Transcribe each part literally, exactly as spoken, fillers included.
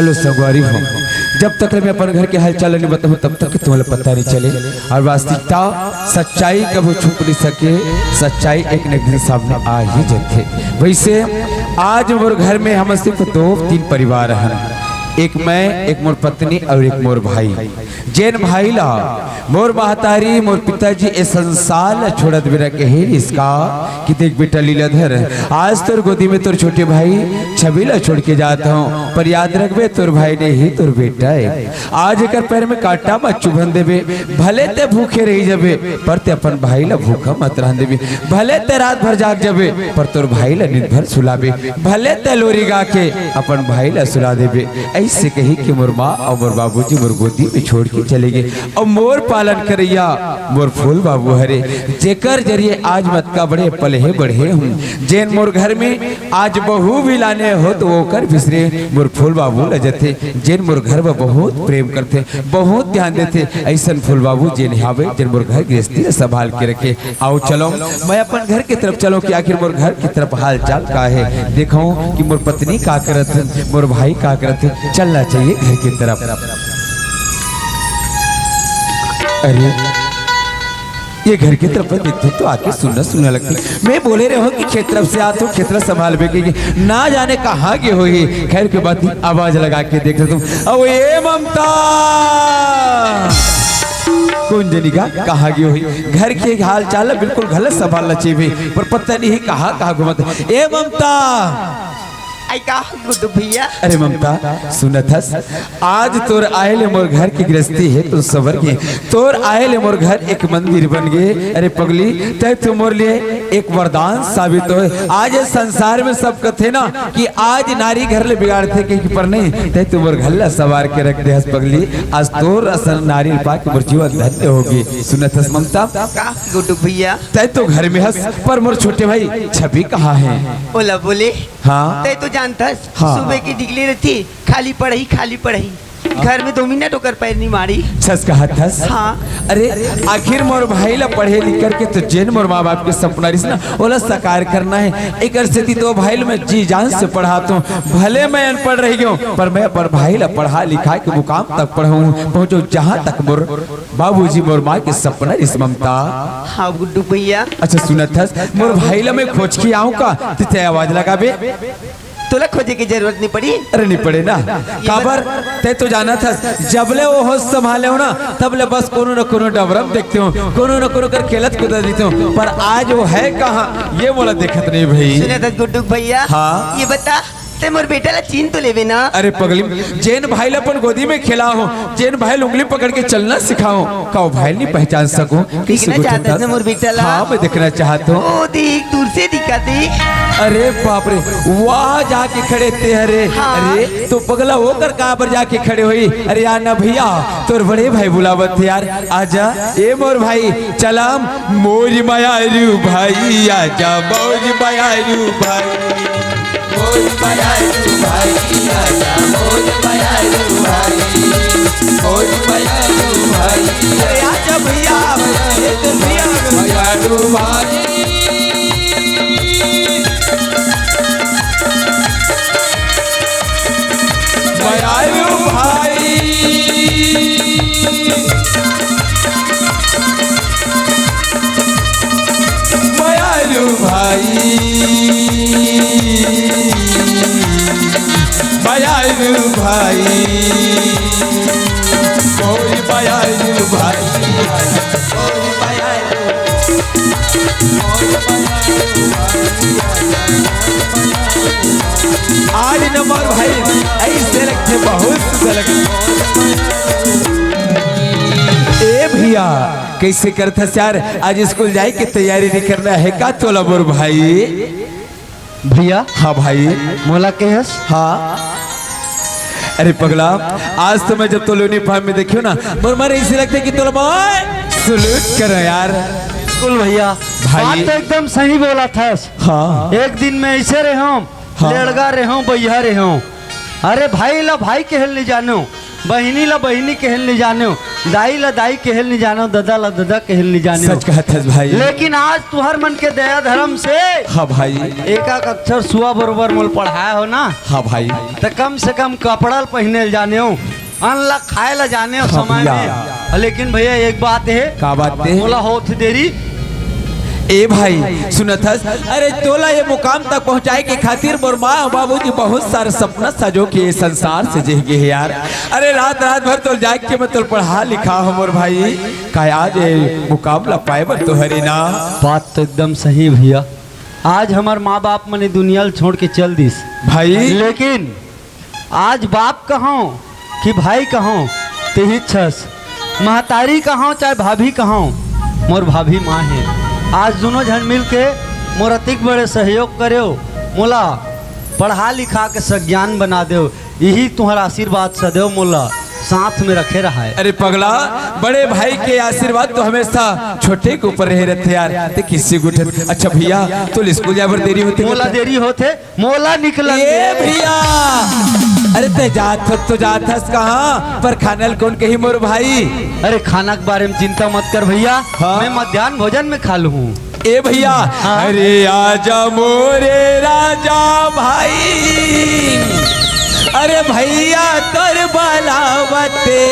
Hello संगवारी हो, जब तक ले मैं अपन घर के हालचाल नहीं बताऊं, तब तक के तुम्हारा पता नहीं चले। और वास्तविकता, सच्चाई कभू छुप नहीं सके, सच्चाई एक न एक दिन सामने आ ही जाथे। वैसे आज मोर घर में हम सिर्फ दो तीन परिवार हन, एक मैं, एक मोर पत्नी और एक मोर भाई। जेन भाई ला मोर महतारी, मोर पिताजी ए संसार ला छोड़त बेरा कहे रिहिस का कि देख बेटा लीलाधर, आज तोर गोदी में तोर छोटे भाई छवि ला छोड़ के जात हूँ, पर याद रखबे तोर भाई नहीं तोर बेटा है। आज एकर पैर में कांटा मत चुभन देबे, भले ते भूखे रही जबे, पर ते अपन भाई ला भूखा मत रहन देबे, भले ते रात भर जाग जबे, पर तोर भाई ला नींद भर सुलाबे, भले ते लोरी गा के अपन भाई ला सुला देबे। ऐसे कही कि मोर माँ और मोर बाबूजी मोर गोदी में छोड़ के चले गए। अब मोर पालन करैया मोर फूल बाबू हरे, जेकर जरिए आज मैं अतका बड़े पले बढ़े हूँ। जेन मोर घर में आज बहू भी लाने हो तो ओकर बिसरे मोर फूल बाबू ल जथे, जेन मोर घर में बहुत प्रेम करथे, बहुत ध्यान देथे, ऐसन फूल बाबू जेन हावे, जेन मोर घर गृहस्थी ल संभाल के रखे। आओ चलो, मैं अपन घर की तरफ चलो कि आखिर मोर घर की तरफ हाल चाल का है, देखो कि मोर पत्नी का करत है, मोर भाई का करत है। चलना चाहिए घर की तरफ। अरे, ये घर की तरफ देखते तो आके सुनना सुनना लगती। मैं बोले रहो कि खेत तरफ से आत हो, खेत तरफ संभालबे के, ना जाने कहाँ गे होही। खैर के बात, आवाज लगा के देख लेता हूँ। अब ए ममता, कोन जनी का कहाँ गे होही? घर के हाल चाल बिल्कुल गलत संभालना चाहिए, पर पता नहीं कहाँ कहाँ घूमत। ए ममता, आई का गुड्डू भैया? अरे ममता, सुनत हस, आज तोर आए ले मोर घर की गृहस्थी हे तो सबर के, तोर आए ले मोर घर एक मंदिर बन गे। अरे पगली, तै तो मोर लिए एक वरदान साबित होय। आज ए संसार में सब कथे ना कि आज नारी घर ले बिगाड़थे कहीं पर नहीं, तै तो मोर घर ला सवार के रख दे हस पगली। आज तोर असन नारी पा के मोर जीवन धन्य होगे। सुनत हस ममता? का गुड्डू भैया? तै तो घर में हस, पर मोर छोटे भाई छवि कहाँ है? ओला बोले। हाँ। तै तो जानथस, हाँ। सुबह के निकले रहिथे, खाली पढ़ई, खाली पढ़ई। घर में दो मिनट ओकर पैर नहीं मारी। सच कहत हस। हाँ। अरे, आखिर मोर भाई ला पढ़े लिख करके तो जेन मोर माँ बाप के सपना रिहिस ना, ओला साकार करना है। एकर सेती तो भाई ला मैं जी जान से पढ़ात हूँ। भले मैं अनपढ़ रह गयो, पर मैं अपन भाई ला पढ़ा लिखा के मुकाम तक पढ़ाऊँ, पहुँचो जहाँ तक मोर बाबूजी मोर माँ के सपना रिहिस ममता। हाँ गुड्डू भैया। अच्छा सुनत हस, मोर भाई ला मैं खोज के आऊँ का? ते, ते आवाज लगाबे। तोला खोजे के जरूरत नहीं पड़ी। अरे नहीं पड़े ना। ये काबर? बत- ते तो जानत हस, जब ले वो होश संभाले हो ना, तब ले बस कोनो न कोनो डबरम देखते हो, कोनो न कोनो कर खेलत कूदत देखते हो, पर आज वो है कहाँ, ये मोला देखत नहीं भाई। सुनत हस गुड्डू भैया। हाँ। ये बता, ते मोर बेटा ला चीन तो लेबे ना? अरे पगली, जेन भाई ला अपन गोदी में खेला हो, जेन भाई ला उंगली पकड़ के चलना सिखाओ, का वो भाई नहीं पहचान सको? किसी देखना को चाहत हस ना मोर बेटा ला? हाँ, मैं देखना चाहत हूँ। ओ देख, दूर से दिखा दे। अरे बाप रे, वहाँ जाके खड़े ते हरे। हाँ। अरे तो पगला होकर कहाँ पर जाके खड़े होही? अरे यार ना भैया, तोर बड़े भाई बुलावत हे यार, आजा ए मोर भाई, चला मोर मयारू भाई, आजा मोर मयारू भाई। मोर मयारू भाई, आजा मोर मयारू भाई। मोर मयारू भाई, अरे आजा भैया, ये तो भैया। मयारू भाई। मयारू भाई। मयारू भाई, मयारू भाई, कोई मयारू भाई, कोई मयारू, कोई मयारू भाई। आज नंबर भाई ऐसे लगथे, बहुत सुंदर लगथे। ए भैया, कैसे करथस यार? आज स्कूल जाए के तैयारी नहीं करना है का तोला मोर भाई? भैया। हाँ भाई। मोला केहस? हाँ। अरे पगला, आज तो मैं जब तोला यूनिफॉर्म में देखियो ना, मोर मन ऐसे लगथे कि तोला मैं सल्यूट करो यार। बिल्कुल भैया। भाई। बात तो एकदम सही बोलत हस। हाँ। एक दिन मैं ऐसे रहे हूँ, हाँ। लेड़गा रहे हूँ, बैहा रहे हूँ। अरे भाई ला भाई कहल नहीं जानो, बहिनी ला बहिनी कहे ल नइ जानेव, दाई ला दाई कहे ल नइ जानेव, ददा ला ददा कहे ल नइ जानेव। सच कहत हस भाई। लेकिन आज तुहर मन के दया धर्म से हाँ भाई। एक एक अक्षर सुआ बरोबर मोला पढ़ाय हो ना। हाँ भाई। त कम से कम कपड़ा ल पहिने ल जानेव, अन्न ला खाय ला जानेव हाँ समय भैया। में। लेकिन भैया एक बात हे, का बात हे? मोला होत देरी। ए भाई, सुनत हस? अरे तोला ये मुकाम तक पहुंचाय के खातिर मोर माँ अउ बाबूजी बहुत सारा सपना सजो के ये संसार से जेह गे हे यार। अरे रात रात भर तोला जाग के मैं तोला पढ़ा लिखा हो मोर भाई। का आज ये मुकाम ला पाय बर तो हरे ना? बात तो एकदम सही भैया। आज हमर माँ बाप मन ये दुनिया ल छोड़ के चल दिस भाई। लेकिन आज बाप कहंव कि भाई कहंव, तेहीच हस। महतारी कहंव चाहे भाभी कहंव, मोर भाभी माँ हे। आज दूनों झन मिल के मोर अतिक बड़े सहयोग करेव, मोला पढ़ा लिखा के सज्ञान बना देव। इही तुंहर आशीर्वाद सदैव मोला साथ में रखे रहाय। अरे पगला, बड़े भाई के आशीर्वाद तो हमेशा छोटे के ऊपर रहे रहिथे यार। ते किसी गुठन। अच्छा भैया, तोला स्कूल जाय बर देरी होथे मोला बेटा? देरी होथे। मोला निकलन ए दे। भैया, अरे ते जात हस तो जात हस कहाँ, पर खाना ल कोन कही मोर भाई? अरे खाना के बारे में चिंता मत कर भैया, हाँ। मैं मध्यान्ह भोजन में खा लूँ। ए भैया, हाँ। अरे आजा मोरे राजा भाई, अरे भैया तोर बलावत हे।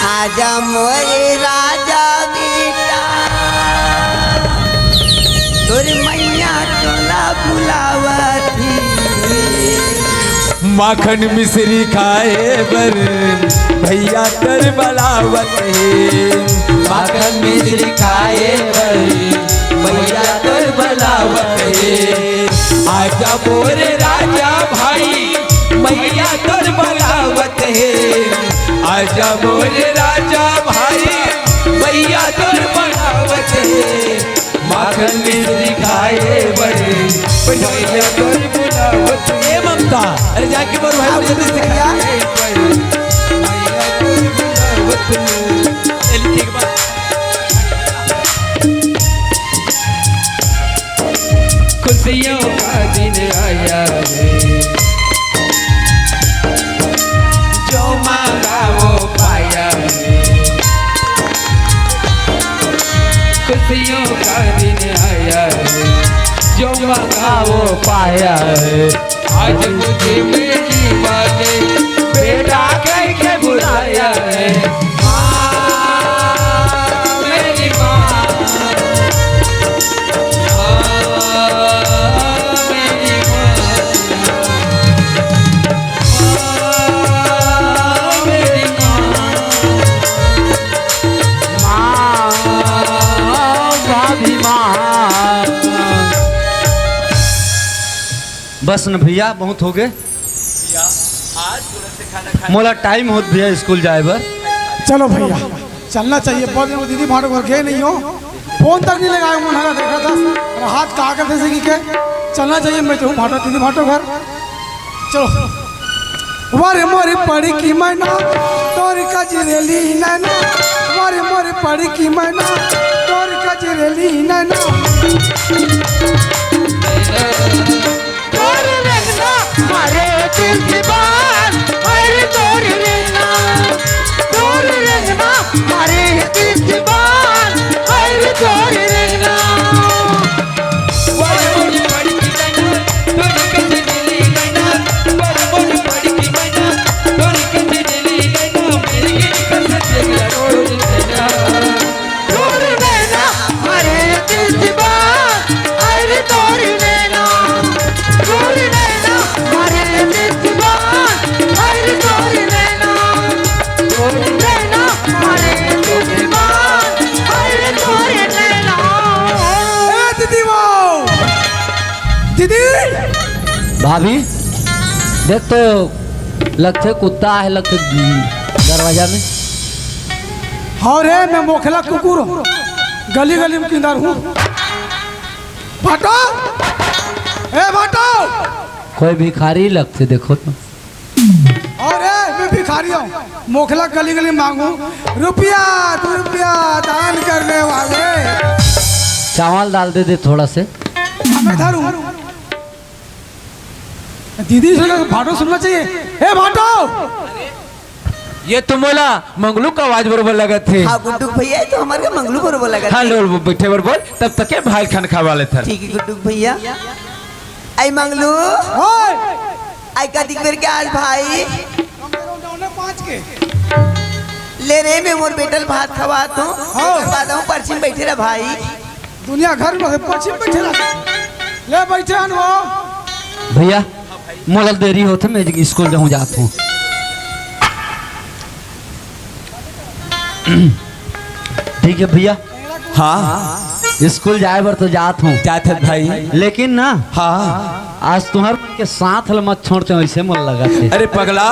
आजा मोरे राजा बेटा, तोर मैया तोला बुलावत हे। माखन मिश्री खाए बर भैया तोर बलावत हे। माखन मिश्री खाए बर भैया तोर बलावत हे। आजा मोरे राजा भाई, मैया तोर बलावत हे। आजा मोरे राजा भाई, मैया तोर बलावत हे। माखन मिश्री खाए बड़े, मैया तोर बुलावत। ए ममता, अरे जाके मोर भाई को जल्दी से खा। मैया तोर बुलावत। चल, ठीक बा। खुशियों का दिन आया है, जो मांगा वो पाया है। खुशियों का दिन आया है, जो मांगा वो पाया है। आज मुझे मेरी माँ ने बेटा कह के बुलाया है। माँ, मेरी माँ, माँ, मेरी माँ, माँ, मेरी माँ। माँ, भाभी माँ। बस न भैया, बहुत हो गए। मोला टाइम होत भैया स्कूल जाए बर। चलो भैया, चलना चाहिए। बहुत दिन में दीदी भाटो घर गए नहीं हो, फोन तक नहीं लगाए। मन हला देखा था, अरे हाथ का करते से कि के चलना चाहिए। मैं तो हूँ भाटो, दीदी भाटो घर। चलो। वर मोर पड़ी की मैना, तोर कजरेली नैना। वर मोर पड़ी की मैना, तोर कजरेली नैना। तोर रंगना मारे दिल दीवान, अरे तोर रंगना, तोर रंगना मारे दिल दीवान, अरे तोर रंगना। ए दीदी वो, दीदी। भाभी, देख तो लगथे कुत्ता आहे, लगथे दरवाजा में। हाँ रे, मैं मोखला कुकुर हूँ, गली गली में किंदर हूँ। भाटो, ए भाटो। कोई भिखारी लगथे, देखो तो। अरे, मैं भिखारी हूँ, मोखला गली गली मांगू, रुपया, दो रुपया दान करने वाले। चावल दाल दे दे थोड़ा से। हमें धरू। दीदी से भाटो सुनना चाहिए। ए भाटो, ये तो मोला मंगलू का आवाज बरोबर लगत हे। हाँ गुड्डू भैया, ये तो हमारे का मंगलू बरोबर लगत हे। लो, बैठे बर बोल, तब तक के भाई खान खवा लेथन। ठीक है गुड्डू भैया। आई मंगलू। ओए। आई का दिख बेर के आज भाई। पाँच के। ले रे, मैं मोर बेटल भात खवात हूँ। हाँ। बाद हूँ पर्ची में बैठे रह भाई। दुनिया घर में पर्ची में बैठे रह। ले बैठे हन वो। भैया, मोला देरी होथे, मैं स्कूल जाऊँ, जात हूँ। ठीक है भैया। हाँ। स्कूल जाए बर तो जात हूँ। जात हस भाई। लेकिन ना, हाँ। आज तुहर मन के साथ ल मत छोड़ते, वैसे मोला लगत हे। अरे पगला,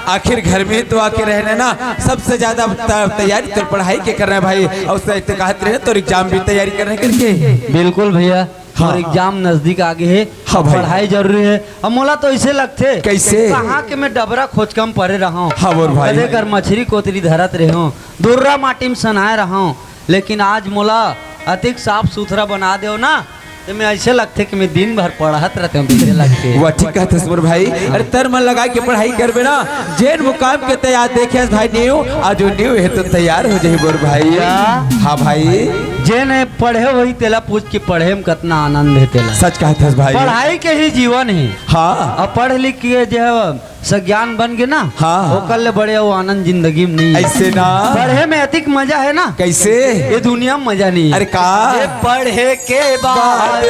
आखिर घर में तो आके रहने ना, सबसे ज्यादा त-, तैयारी तो पढ़ाई के करना है भाई। और उससे तो कहत रहे तो एग्जाम भी तैयारी करने करके। बिल्कुल भैया, हाँ। और एग्जाम नजदीक आगे है। हाँ भाई। पढ़ाई जरूरी है। अब मोला तो ऐसे लगथे, कैसे? कहाँ के मैं डबरा खोचका म परे रहा हूँ। हाँ, बोल भाई। कदे कर मछरी कोतरी धरत रहे हूँ, दुर्रा माटी में सनाए रहा हूँ, लेकिन आज मोला अतिक साफ सुथरा बना देव ना, तो मैं ऐसे लगथे कि मैं दिन भर पढ़त रहते हूँ, तुझे लगथे। वाह, ठीक कहत हस मोर भाई। अरे तन मन लगा के पढ़ाई करबे ना, जेन मुकाम के तैयार देखे हस भाई नीव, आज वो नीव है तो तैयार हो जाही मोर भाई। हाँ भाई। जेन पढ़े होही तेला पूछ के पढ़े में कितना आनंद है तेला। सच कहत हस भाई। पढ़ाई के ही जीवन है। हाँ। अब पढ़ लिख के जो है सज्ञान बन गे ना, हाँ। ओकर ले बड़े अउ आनंद जिंदगी में नहीं है। ऐसे ना। पढ़े में अतिक मजा है ना। कैसे? ये दुनिया में मजा नहीं है। अरे का? ये पढ़े के बाद बाद।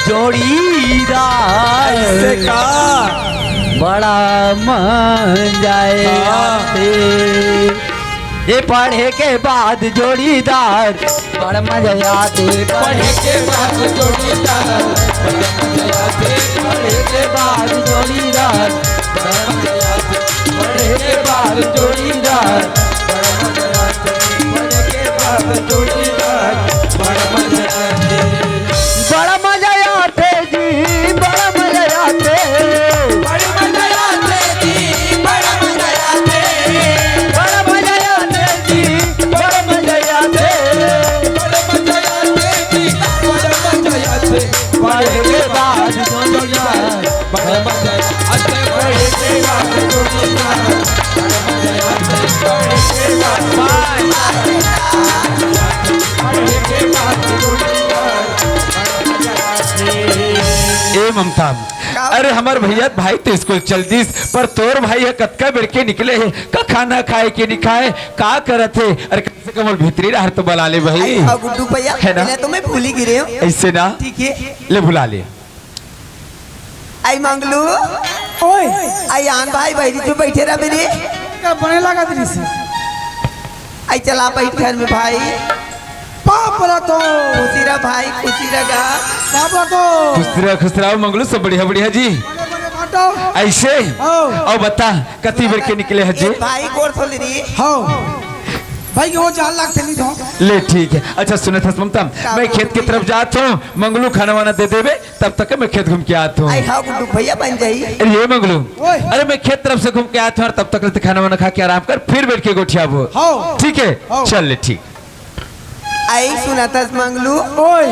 जोड़ीदार। ऐसे का? बड़ा मजा हाँ। आथे। ये पढ़े के बाद जोड़ीदार बड़ मजा आथे। पढ़े के बाद जोड़ीदार, बड़ मजा आथे। पढ़े के बाद जोड़ीदार, बड़ मजा आथे। पढ़े के बाद जोड़ीदार, बड़ मजा आथे। पढ़े के बाद जोड़ीदार, बड़ मजा आथे। बड़ मजा आथे जी, बड़ मजा आथे। बड़ मजा आथे जी, बड़ मजा आथे। बड़ मजा आथे जी, बड़ मजा आथे। बड़ मजा आथे जी, बड़ मजा आथे। पढ़े के बाद जोड़ीदार, बड़ मजा आथे। पढ़े के बाद जोड़ीदार, बड़ मजा आथे। पढ़े के बाद, पढ़े के बाद जोड़ीदार, बड़ मजा आथे। ए ममता, का? अरे हमर भैया, भाई तो स्कूल चल दिस, पर तोर भाई ह कतका बेर के निकले हे, का खाना खाए के नहीं खाए, का करत हे? अरे कम से कम भीतरी रहर तो बला ले भाई। आई, हाँ, गुड्डू भैया, है ना? पहले तो मैं भूल ही गिरे हूँ। ऐसे ना? ठीक है। ले बुला ले। आई मंगलू। ओए। आई आन भाई, भाई जो बैठे रह मेरे। का बने लगा दृश्य। आई चला बैठ घर में भाई। पाप ला तो। खुशी रह भाई, खुशी रह गा। पाप ला तो। खुश रह, खुश रह मंगलू, सब बढ़िया, बढ़िया जी। बड़े, बड़े बाटो। ऐसे? हो। और बता, कति बेर के निकले हस जी? ए भाई, गोड़ धो ले री। हो। भाई, वो जान लाग चली तो। ले, ठीक है। अच्छा, सुनत हस ममता, का मैं खेत की तरफ जात हूँ, मंगलू खाना वाना दे देबे, तब तक मैं खेत घूम के आत हूँ। आई हाँ, गुड्डू भैया बन जाई। अरे ये मंगलू, ओए। अरे मैं खेत तरफ से घूम के आत हूँ, और तब तक ले खाना वाना खा के आराम कर, फिर बैठ के गोठियाबो। हो। ठीक है? हो। चल ले, ठीक। आई सुनत हस मंगलू। ओए।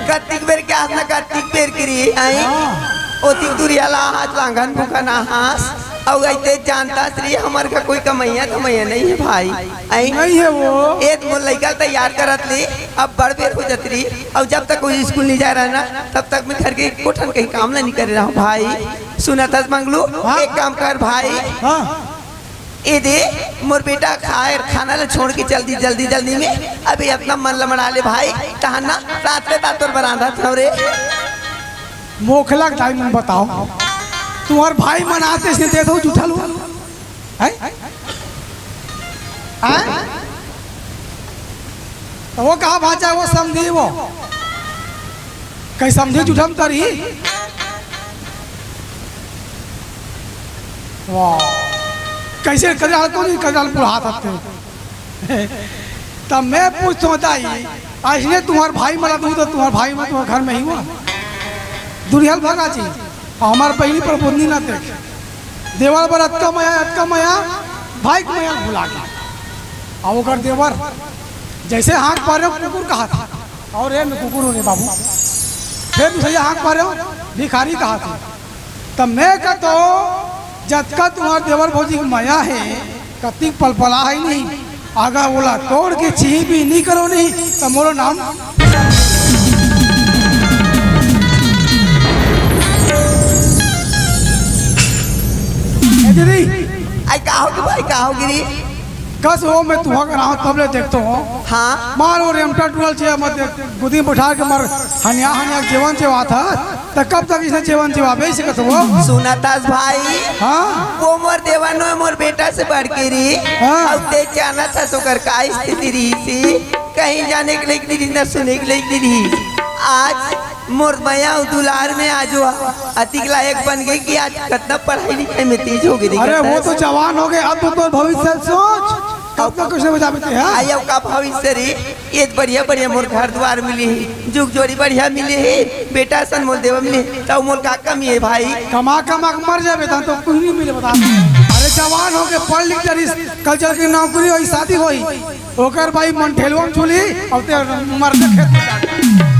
कतिक बेर के आस ना, कतिक बेर के री आई। हाँ। ओतिक दुरिया ला हाथ लांघन भूखन आहास। अउ अइते जानत हस री, हमर का कोई कमैया धमैया नहीं है भाई। आई। नहीं है वो। ए मोर लइका तैयार करत ले, अब बड़ बेर हो जात री। अउ जब तक कोई स्कूल नहीं जा रहा ना, तब तक मैं घर के कोठन कहीं काम ला नहीं करे रहा हूँ भाई। सुनत हस मंगलू, हाँ। एक काम कर भाई। हाँ। ए दे, मोर बेटा खाए, खाना ला छोड़ के जल्दी, जल्दी, जल्दी में अभी अपना मन ला मना ले भाई, तहां ना रात ले तात तोर बरांधा था रे। मोखला के टाइम में बताओ, तुम्हार भाई मनाते इसने दे दो जूठा लो। हैं? हैं? तो वो कहा भाचा, वो समझी वो। कहीं समझे जुठम तरी? वाह। कैसे कल्याण को नहीं, कल्याण बुढ़ा सकते। तब मैं पूछता हूँ, दाई, ऐसने तुम्हार भाई मला दूँ तो तुम्हार भाई मैं तुम्हार घर में ही हुआ। दुरिहल भगा जी, और हमार बहिनी पर बुद्धि ना देख। देवर बर अतका मया, अतका मया, भाई के मया भुला गया। और ओकर देवर जैसे हाँक पा रहे हो, कुकुर कहा था। और ए में कुकुर होने बाबू। फिर दूसरे हाँक पा रहे हो, भिखारी कहा था। त मैं कहतो, जतका तुम्हार देवर भौजी के मया हे, कतिक पलपला हे नहीं, अगर ओला तोड़ के चीही भी नहीं करो नहीं, त मोरो नाम। ए दीदी, आई का होगे भाई, का होगे रे? कस हो, मैं तुहा करा हूँ, तब ले देखतो हूँ। हाँ। मार वो रेमटा टूरा ल चिया मत देख, गोदी में बैठा के मार हनिया हनिया जेवन जेवात ह, त कब तक इसने जेवन जेवाबे, इसे कहत हो? सुनत हस भाई? हाँ। वो मोर देवर नो, मोर बेटा से बढ़ के री। हाँ। अउ ते जानत हस ओकर का स्थिति रहिस, कहीं जाने के लायक नहीं रहिस, ना सुने के लायक नहीं रहिस। आज मोर मया अउ दुलार में आज वो अतिक लायक बन गे कि आज कतना पढ़ाई लिखाई में तेज होगे, अरे, वो तो जवान होगे, अब तो तोर भविष्य सोच, कब तक कुछ नहीं बचा पाते हैं? आई, अब का भविष्य रे? ये बढ़िया बढ़िया मोर घर दुआर मिले हे, जुग जोड़ी बढ़िया मिले हे, बेटा सन मोल देवा मिले हे, त मोल का कमी हे भाई? कमा कमा के मर जाबे, तहन तो कुछ नहीं मिले, बता। अरे, जवान होगे, पढ़ लिख डरिस, कल चल के नौकरी होई, शादी होई, ओकर भाई मन ठेलवा में झूली, अउ ते मर के खेत में जाके।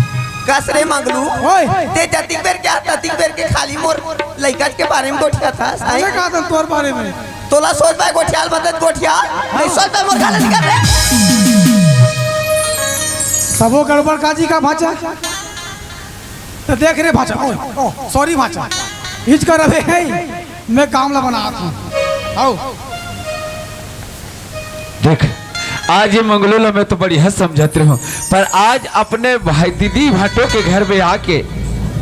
कस रे मंगलू, ओए। ते जतिक बेर के, ततिक बेर के खाली मोर लइका के बारे में गोठियाथस, आई? अरे, का तन तोर बारे में? तोला सोच पाए गोठियाल, मदद गोठियाल, नहीं सोच पाए मोर गाला निकल रे। सबो गड़बड़ काजी का भाचा। त देख रे भाचा, ओ, ओ, sorry भाचा, इच कर अबे हे, मैं काम ला बनात हूँ। आओ। देख, आज ये मंगलू ला मैं तो बढ़िया समझत रहूं, पर आज अपने भाई दीदी भाटो के घर में आके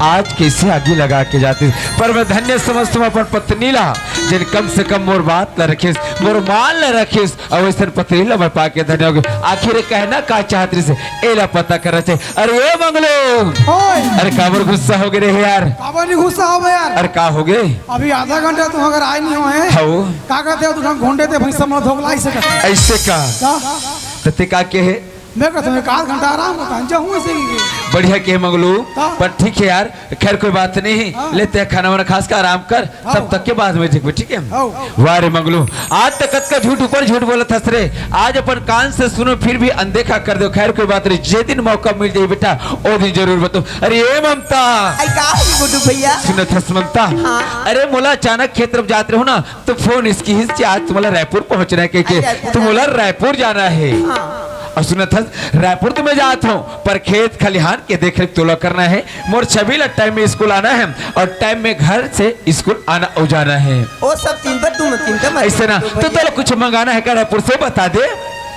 आज कैसे आगी लगा के जातिस। पर मैं धन्य समझत हूं अपन पत्नी ला, जिन कम से कम मोर बात ला रखिस, मोर मान ला रखिस, अउ अइसन पत्नी ला मैं पाके धन्य होगे। आखिर ये कहना का चाहत रहिस, एला पता करना चाहिए। अरे ए मंगलू, ओए। अरे काबर गुस्सा होगे रे यार? काबर नहीं गुस्सा होबे यार? अरे का होगे? अभी आधा घंटा तुम अगर आए नहीं होए, हव। का कहते हो, तुम घोंडे ते भैंसा मन धोखलाई से कहते। अइसे का? का? त ते का कहे? मैं कहता हूँ, एक आध घंटा आराम करता हूँ, जाऊँ ऐसे ही। बढ़िया कहे मंगलू, का? पर ठीक हे यार, खैर कोई बात नहीं, हाँ। ले ते खाना वाना खास का आराम कर, हाँ। तब तक के बाद में देखबे, ठीक हे? हाँ। वाह रे मंगलू, आज तक कतका झूठ ऊपर झूठ बोलत हस रे, आज अपन कान से सुनो फिर भी अनदेखा कर दो। खैर कोई बात नहीं, जे दिन मौका मिल जाही बेटा, ओ दिन जरूर बताहूँ। अरे ए ममता, आई का हो गुड्डू भैया? सुनत हस ममता? हाँ। अरे मोला अचानक खेत तरफ जात रहूँ ना, त फोन किहिस कि आज तुम्हला रायपुर पहुंचना हे कहिके, अच्छा, अच्छा। तुम्हला रायपुर जाना हे। हाँ। अउ सुनत हस, रायपुर तो मैं जात हूँ, पर खेत खलिहान के देख रेख तोला करना हे। मोर छवि ला टाइम में स्कूल आना हे अउ टाइम में घर से स्कूल आना अउ जाना हे। ओ सब चिंता, तुम चिंता मत अइसे ना, करो त भैया। तोला कुछ मंगाना हे का रायपुर से, बता दे।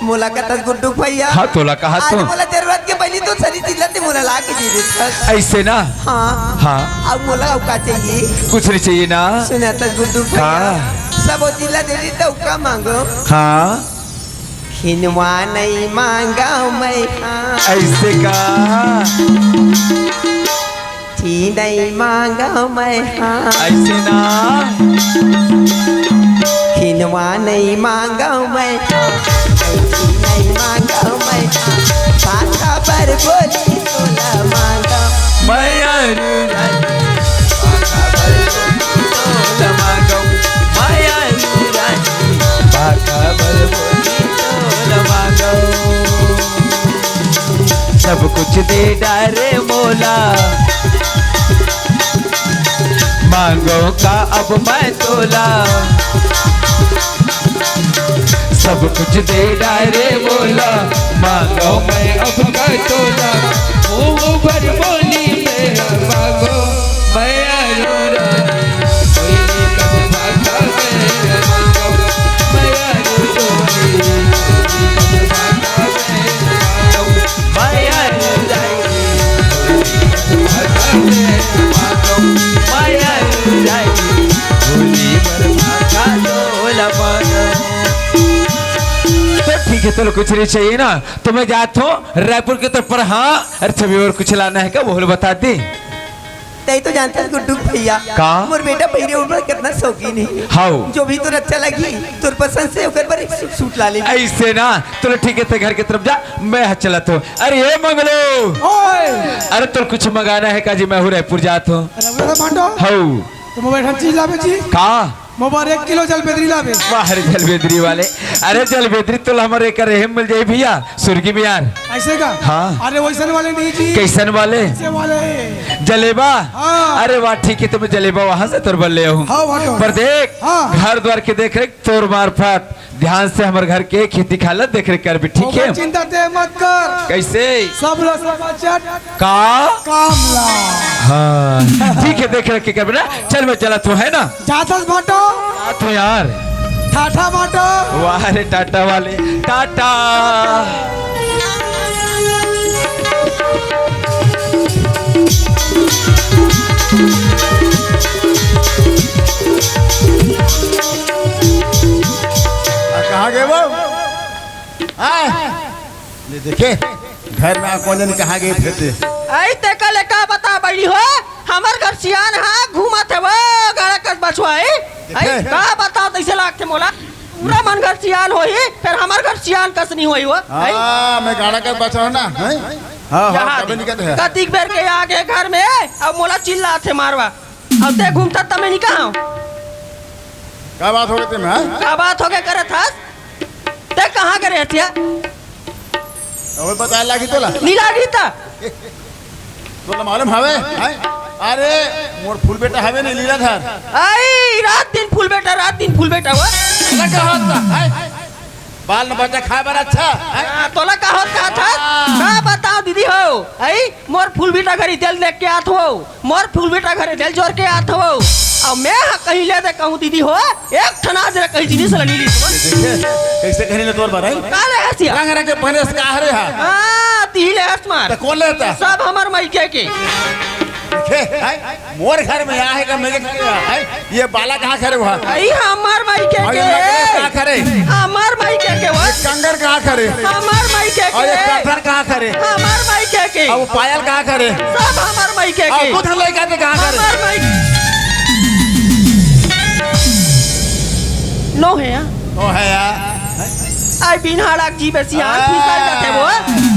मोला कहत हस गुड्डू भैया। हाँ, तोला कहा आज तो। मोला जरूरत के पहली तो सरी चिल्ला ते मोला ला के दे देथस। अइसे ना? हाँ। हाँ। अब मोला अउ का चाहिए? कुछ नहीं चाहिए ना? सुनत हस गुड्डू भैया। हाँ। सब चिल्ला दे दी त का मांगो? हाँ। खिनवा नहीं मांगा मैं, हाँ। अइसे का? ठी नहीं मांगा मैं, हाँ। अइसे ना। खिनवा नहीं मांगा मैं, हाँ। ठी नहीं मांगा मैं, हाँ। भाषा पर बोली तोला मांगा। मैं अरुण राय। भाषा पर बोली तोला मांगा। मैं अरुण राय। भाषा पर बोली तोला मांगा। सब कुछ दे डारे मोला, मांगो का अब मैं तोला। सब कुछ दे डारे मोला, मांगो मैं अब का तोला। मुंह भर बोली मेरा मांगो, मैं अरोरा। कोई नहीं कभी भागा मेरा मांगो, मैं अरोरा। तो ठीक है, चलो कुछ नहीं चाहिए ना, तो मैं जाता हूँ रायपुर की तरफ। पर हाँ, अरे छवि, और कुछ लाना है क्या, वो बता दे। तई तो जानथस गुड्डू भैया, का? मोर बेटा पहिरे ओढ़े बर कितना शौकीन हे। हाउ। जो भी तोर अच्छा लगही, तोर पसंद से ओकर बर एक सू-, सूट ला ले। अइसे ना, चलो ठीक हे, ते घर के तरफ जा, मैं हा चलत हूँ। अरे ए मंगलू, ओए। अरे तोर कुछ मंगाना हे का जी? मैं हूँ रायपुर जात हूँ। अरे भांडो। हाउ। तो मैं बैठा चीज लाबे जी। का? मोबाइल एक किलो जलबेदरी लाबे। वाह रे जलबेदरी वाले। अरे जलबेदरी तो हमर एकर एहे मिल जाई भैया, सुरगी में यार। ऐसे का? हाँ। अरे वैसन वाले नहीं जी। कैसन वाले? ऐसे वाले। जलेबा? हाँ। अरे वाह, ठीक है, तुम्हें जलेबा वहां से तोर बर ले आऊं। हाँ, भाटो। पर देख, हाँ। घर द्वार के देख रेख तोर मार्फत ध्यान से हमर घर के खेती खाला देख रेख करबे, ठीक है? ओकर चिंता ते मत कर। कैसे? सब रस बचत का? काम ला। हाँ, ठीक है, देख रेख के करबे ना। चल, मैं चलत हूँ, है ना? जाथस भाटो। आ तो यार। टाटा भाटो। वाह रे टाटा वाले, टाटा। आ, कहाँ गए वो? आए। ये देखे, घर में आ कौन जाने कहाँ गए फिरते। आई ते का ले का बता बड़ी हो? हमर घर सियान हा घूमत हे वो गाड़ा कस बछवा है। आई देखे? का बताओ तैसे लागथे मोला। पूरा मन घर सियान होही, फिर हमर घर सियान कस नहीं होही वो। आई? हाँ, मैं गाड़ा कस बछवा ना, हैं? हाँ, हाँ, यहाँ कभी दे। निकलते हैं। कतिक बेर के आगे घर में, अब मोला चिल्लाथे मारवा। अब ते घूमता तमे नहीं कहा। का बात हो गई ते में, हाँ? का बात हो गए करत हस? ते कहाँ के रहतिया? अबे पता लागी तोला। नी लागी ता। तोला मालूम हवे? हैं? अरे, मोर फूल बेटा हवे नहीं लीलाधर। आई, रात दिन फूल बेटा, रात दिन फूल बेटा हुआ। तोला का होत बा? हैं? बाल न बच्चा खाए बर अच्छा, हैं? हाँ, तोला का होत का था? हाँ। का बताओ दीदी हो? आई, मोर फूल बेटा घरी तेल देख के आत हो। मोर फूल बेटा घरे दिल जोर के आत हवो। अब मैं ह कहीं ले दे कहूँ दीदी हो, एक ठन आज रे कहीं जिनिस ल नी लीस। देखे, कैसे कहीं ले तोर बर, हैं? का ले हसिया? रंग रंग के पहने से का हरे हा? हाँ, ती ले हस मार। त कौन लेता? सब हमर मायके के। देखे, हैं? मोर घर में आए का मैं के, हैं? ये बाला कहाँ करे हुआ? आई हमर मायके और ये के। नेकलेस कहाँ करे? हमर मायके के वो। ये कंगन कहाँ करे? हमर मायके और ये के। कटहर कहाँ करे? हमर मायके के। और वो पायल कहाँ करे? सब हमर मायके और के। कुछ लइका ते कहाँ करे? हमर मायके। नो है यार। ओ है यार। आई बिन हाड़क जी बेसियान फिसल जाथे वो।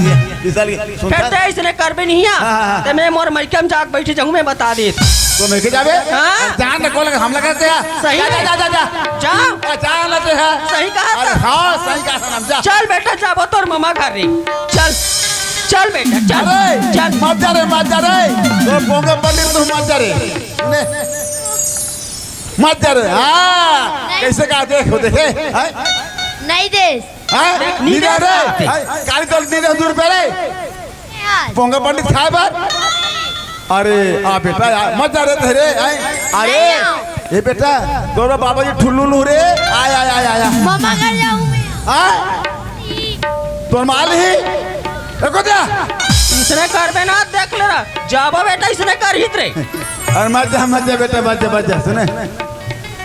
ये फिसल गई। सुन फिर कर। ते इसने करबे नहीं है। हाँ, हाँ, हाँ। ते मैं मोर मायके में जाके बैठे जाऊँ, मैं बता दे। तो मैं के जाबे? हाँ। जान न कोल हमला करते हैं। सही जा, में। जा, जा, जा, जा। जा। आ, जा ना ते है। सही कहा अरे था। हाँ, सही कहा था, जा। चल बेटा, जाबो तोर ममा घर रे। चल, चल बेटा, चल, अरे, चल। मत जा रे, मत जा रे। तो बोंगे पंडित तू मत जा रे। ने। मत जा रे। हाँ, कैसे कहा देखो, देखे? हाँ? नहीं देश। हाँ? नहीं दे रे। नहीं दे। हाँ? काली तोल नहीं दे दू रुपया रे। आज। पोंगा पंडित खाए बर? अरे, आ बेटा, यार, मत जा रे तेरे, हैं? अरे, नहीं आओ। ए बेटा, तोरो बाबा जी ठुल्लू लू रे, आय, आय, आय, आय, आय। ममा घर जाऊँ मैं। हाँ? तोर माल ही? एको जा। इसने करबे ना, देख ले रहा। जाबो बेटा, इसने कर हित रे। अरे मत जा, मत जा बेटा, मत जा, मत जा, सुने।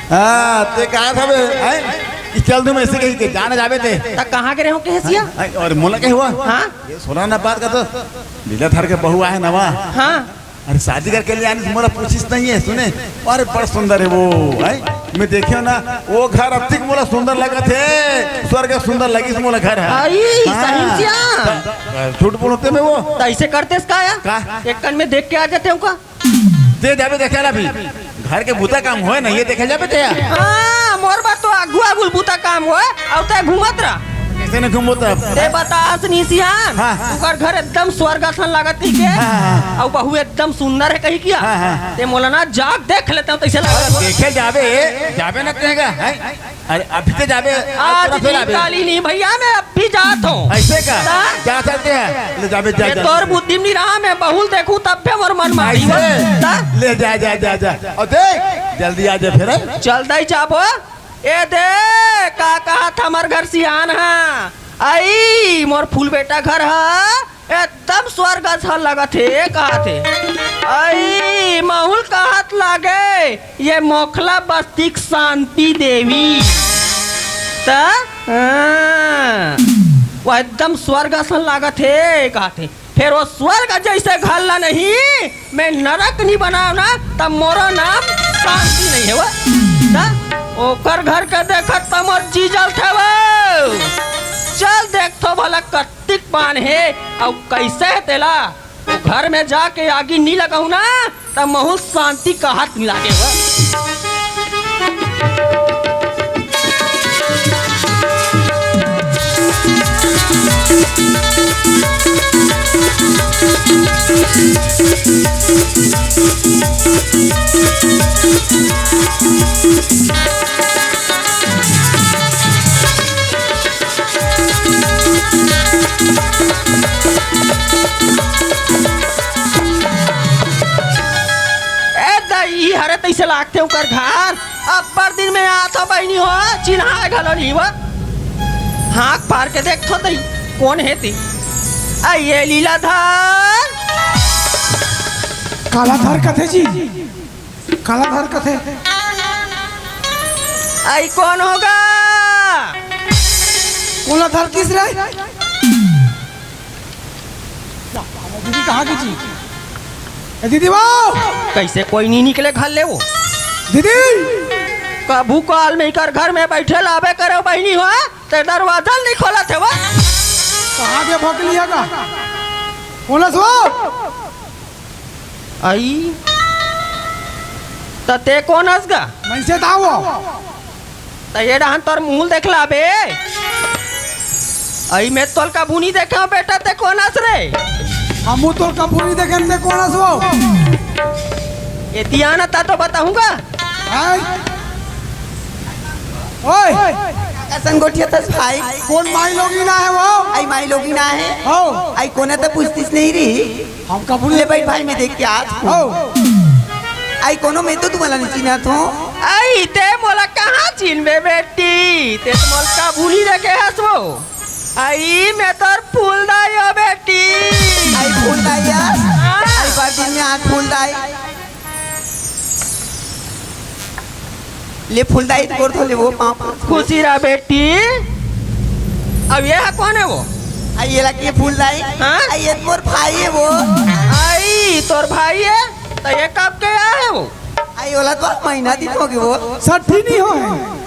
हाँ, ते कहा था बे, हैं? कि चल तुम ऐसे कहीं के, जाना जाबे ते। त कहाँ के रहे हो, कैसिया? हैं? और मोला के हुआ? हाँ? ये सोना ना बात का तो लीला धर के बहू आए नवा। हाँ। अरे शादी करके ले आने से मोला पूछिस नहीं है, सुने। अरे बड़ सुंदर है वो, है? मैं देखे ना, वो घर अब तक मोला सुंदर लगत है, स्वर्ग सुंदर लगी से मोला घर है। आई, हाँ। सही सिया। त-, झूठ बोलते में वो। त ऐसे करते इसका या? का? एक कन में देख के आ जाते हो का? दे जाबे देखे ला भी। घर के बूता काम होए ना, ये देखे जाबे ते। हाँ, मोर बात तो आगू आगू बूता काम होए, अउ ते घूमत रह। कैसे नहीं घूमो तब? ते बतास नी सियान, हाँ, हाँ। ओकर घर एकदम स्वर्ग असन लागत ही के, हाँ, हाँ, हाँ। अउ बहू एकदम सुंदर है कही किया। हाँ, हाँ, हाँ। ते मोला ना जाग देख लेते हो, तैसे लागत हो। देखे जाबे, जाबे न तेगा, हैं? अरे, अभी ते जाबे, आज तुरंत फिर नहीं, आबे। काली नहीं, भैया, मैं अब भी जात हूँ। ऐसे का? ता? जा सकते हैं। ले जाबे, जा, ये जा। तोर बुद्धि में नहीं रहा, मैं बहुल देखूँ, तब भी मोर मन मारी ऐसे? हो। ता? ले जा, जा, जा, जा। और देख, जल्दी आ जा फिर, हैं? चल दई जाबो। ए दे, का कहा था हमर घर सियान हा? आई, मोर फूल बेटा घर हा। एकदम स्वर्ग असन लगत हे, कहत हे। अई, माहौल कहत लागे, ये मोखला बस्ती के शांति देवी। त, हाँ, वो एकदम स्वर्ग असन लागत हे, कहत हे। फेर वो स्वर्ग जैसे घर ला नहीं, मैं नरक नहीं बनाव ना, त मोरो नाम शांति नहीं हे वो। त ओकर घर के देखत त मोर जी जलथे वो। चल देखथो भला कत कतिक बान हे अउ कइसे हे तेला? वो घर में जाके आगी नी लगाहूं ना, त महू शांति कहत नी लागे हो। ए दई, हरे तइसे लागथे ओकर घर। अब्बड़ दिन में आत हो बहिनी हो, चिन्हाय घलो नहीं हो। हाँक पार के देखथो दई, कोन हे ते। आ ये लीलाधर। कालाधर कथे जी, कालाधर कथे। आई कोन होगा? कोन ला धर किस रे? दीदी कहाँ गिस जी? ए दीदी वो! कइसे कोई नहीं निकले घर ले वो? दीदी! कभू काल में एकर घर में बइठे लाबे करे बहिनी हो, ते दरवाजा ल नहीं खोलत हे वो। कहाँ गे भोकलिया का? कोन अस वो? आई, त ते कोन अस गा? मनसे त वो। त ये डहन तोर मुँह ल देख लाबे। अई मैं तोल कभू नहीं देखे हों बेटा, ते कोन अस रे? हमू तोल कभू नहीं देखे, ते कोन अस वो? एती आ ना, त तो बताहूँ गा। आय। ओए। कइसन गोठियाथस भाई? कोन माईलोगिन आहे वो? अई माईलोगिन आहे। हो। अई कोन हे त पूछतिस नहीं रही। हम कभू ले भाई, भाई, मैं देख के आत हूँ। हो। अई कोनो, मैं तो तुम्हारा नहीं चिन्हात हूँ। अई ते मोला कहाँ चिन्हबे बेटी, ते तो मोला कभू नहीं देखे हस वो। अई मैं तोर फूलदाई हो बेटी। अई फूलदाई हस? हाँ। अई बड़ दिन में आज फूलदाई। ले फूलदाई तोर तो ले वो पाँव। खुशी रह बेटी। अब ये हा कोन हे वो? अई ये ला के फूलदाई। हाँ? अई ये मोर भाई हे वो। अई तोर भाई हे? त ये कब के आए हे वो? अई ओला तो महीना दिन होगे वो। सठी नहीं होय।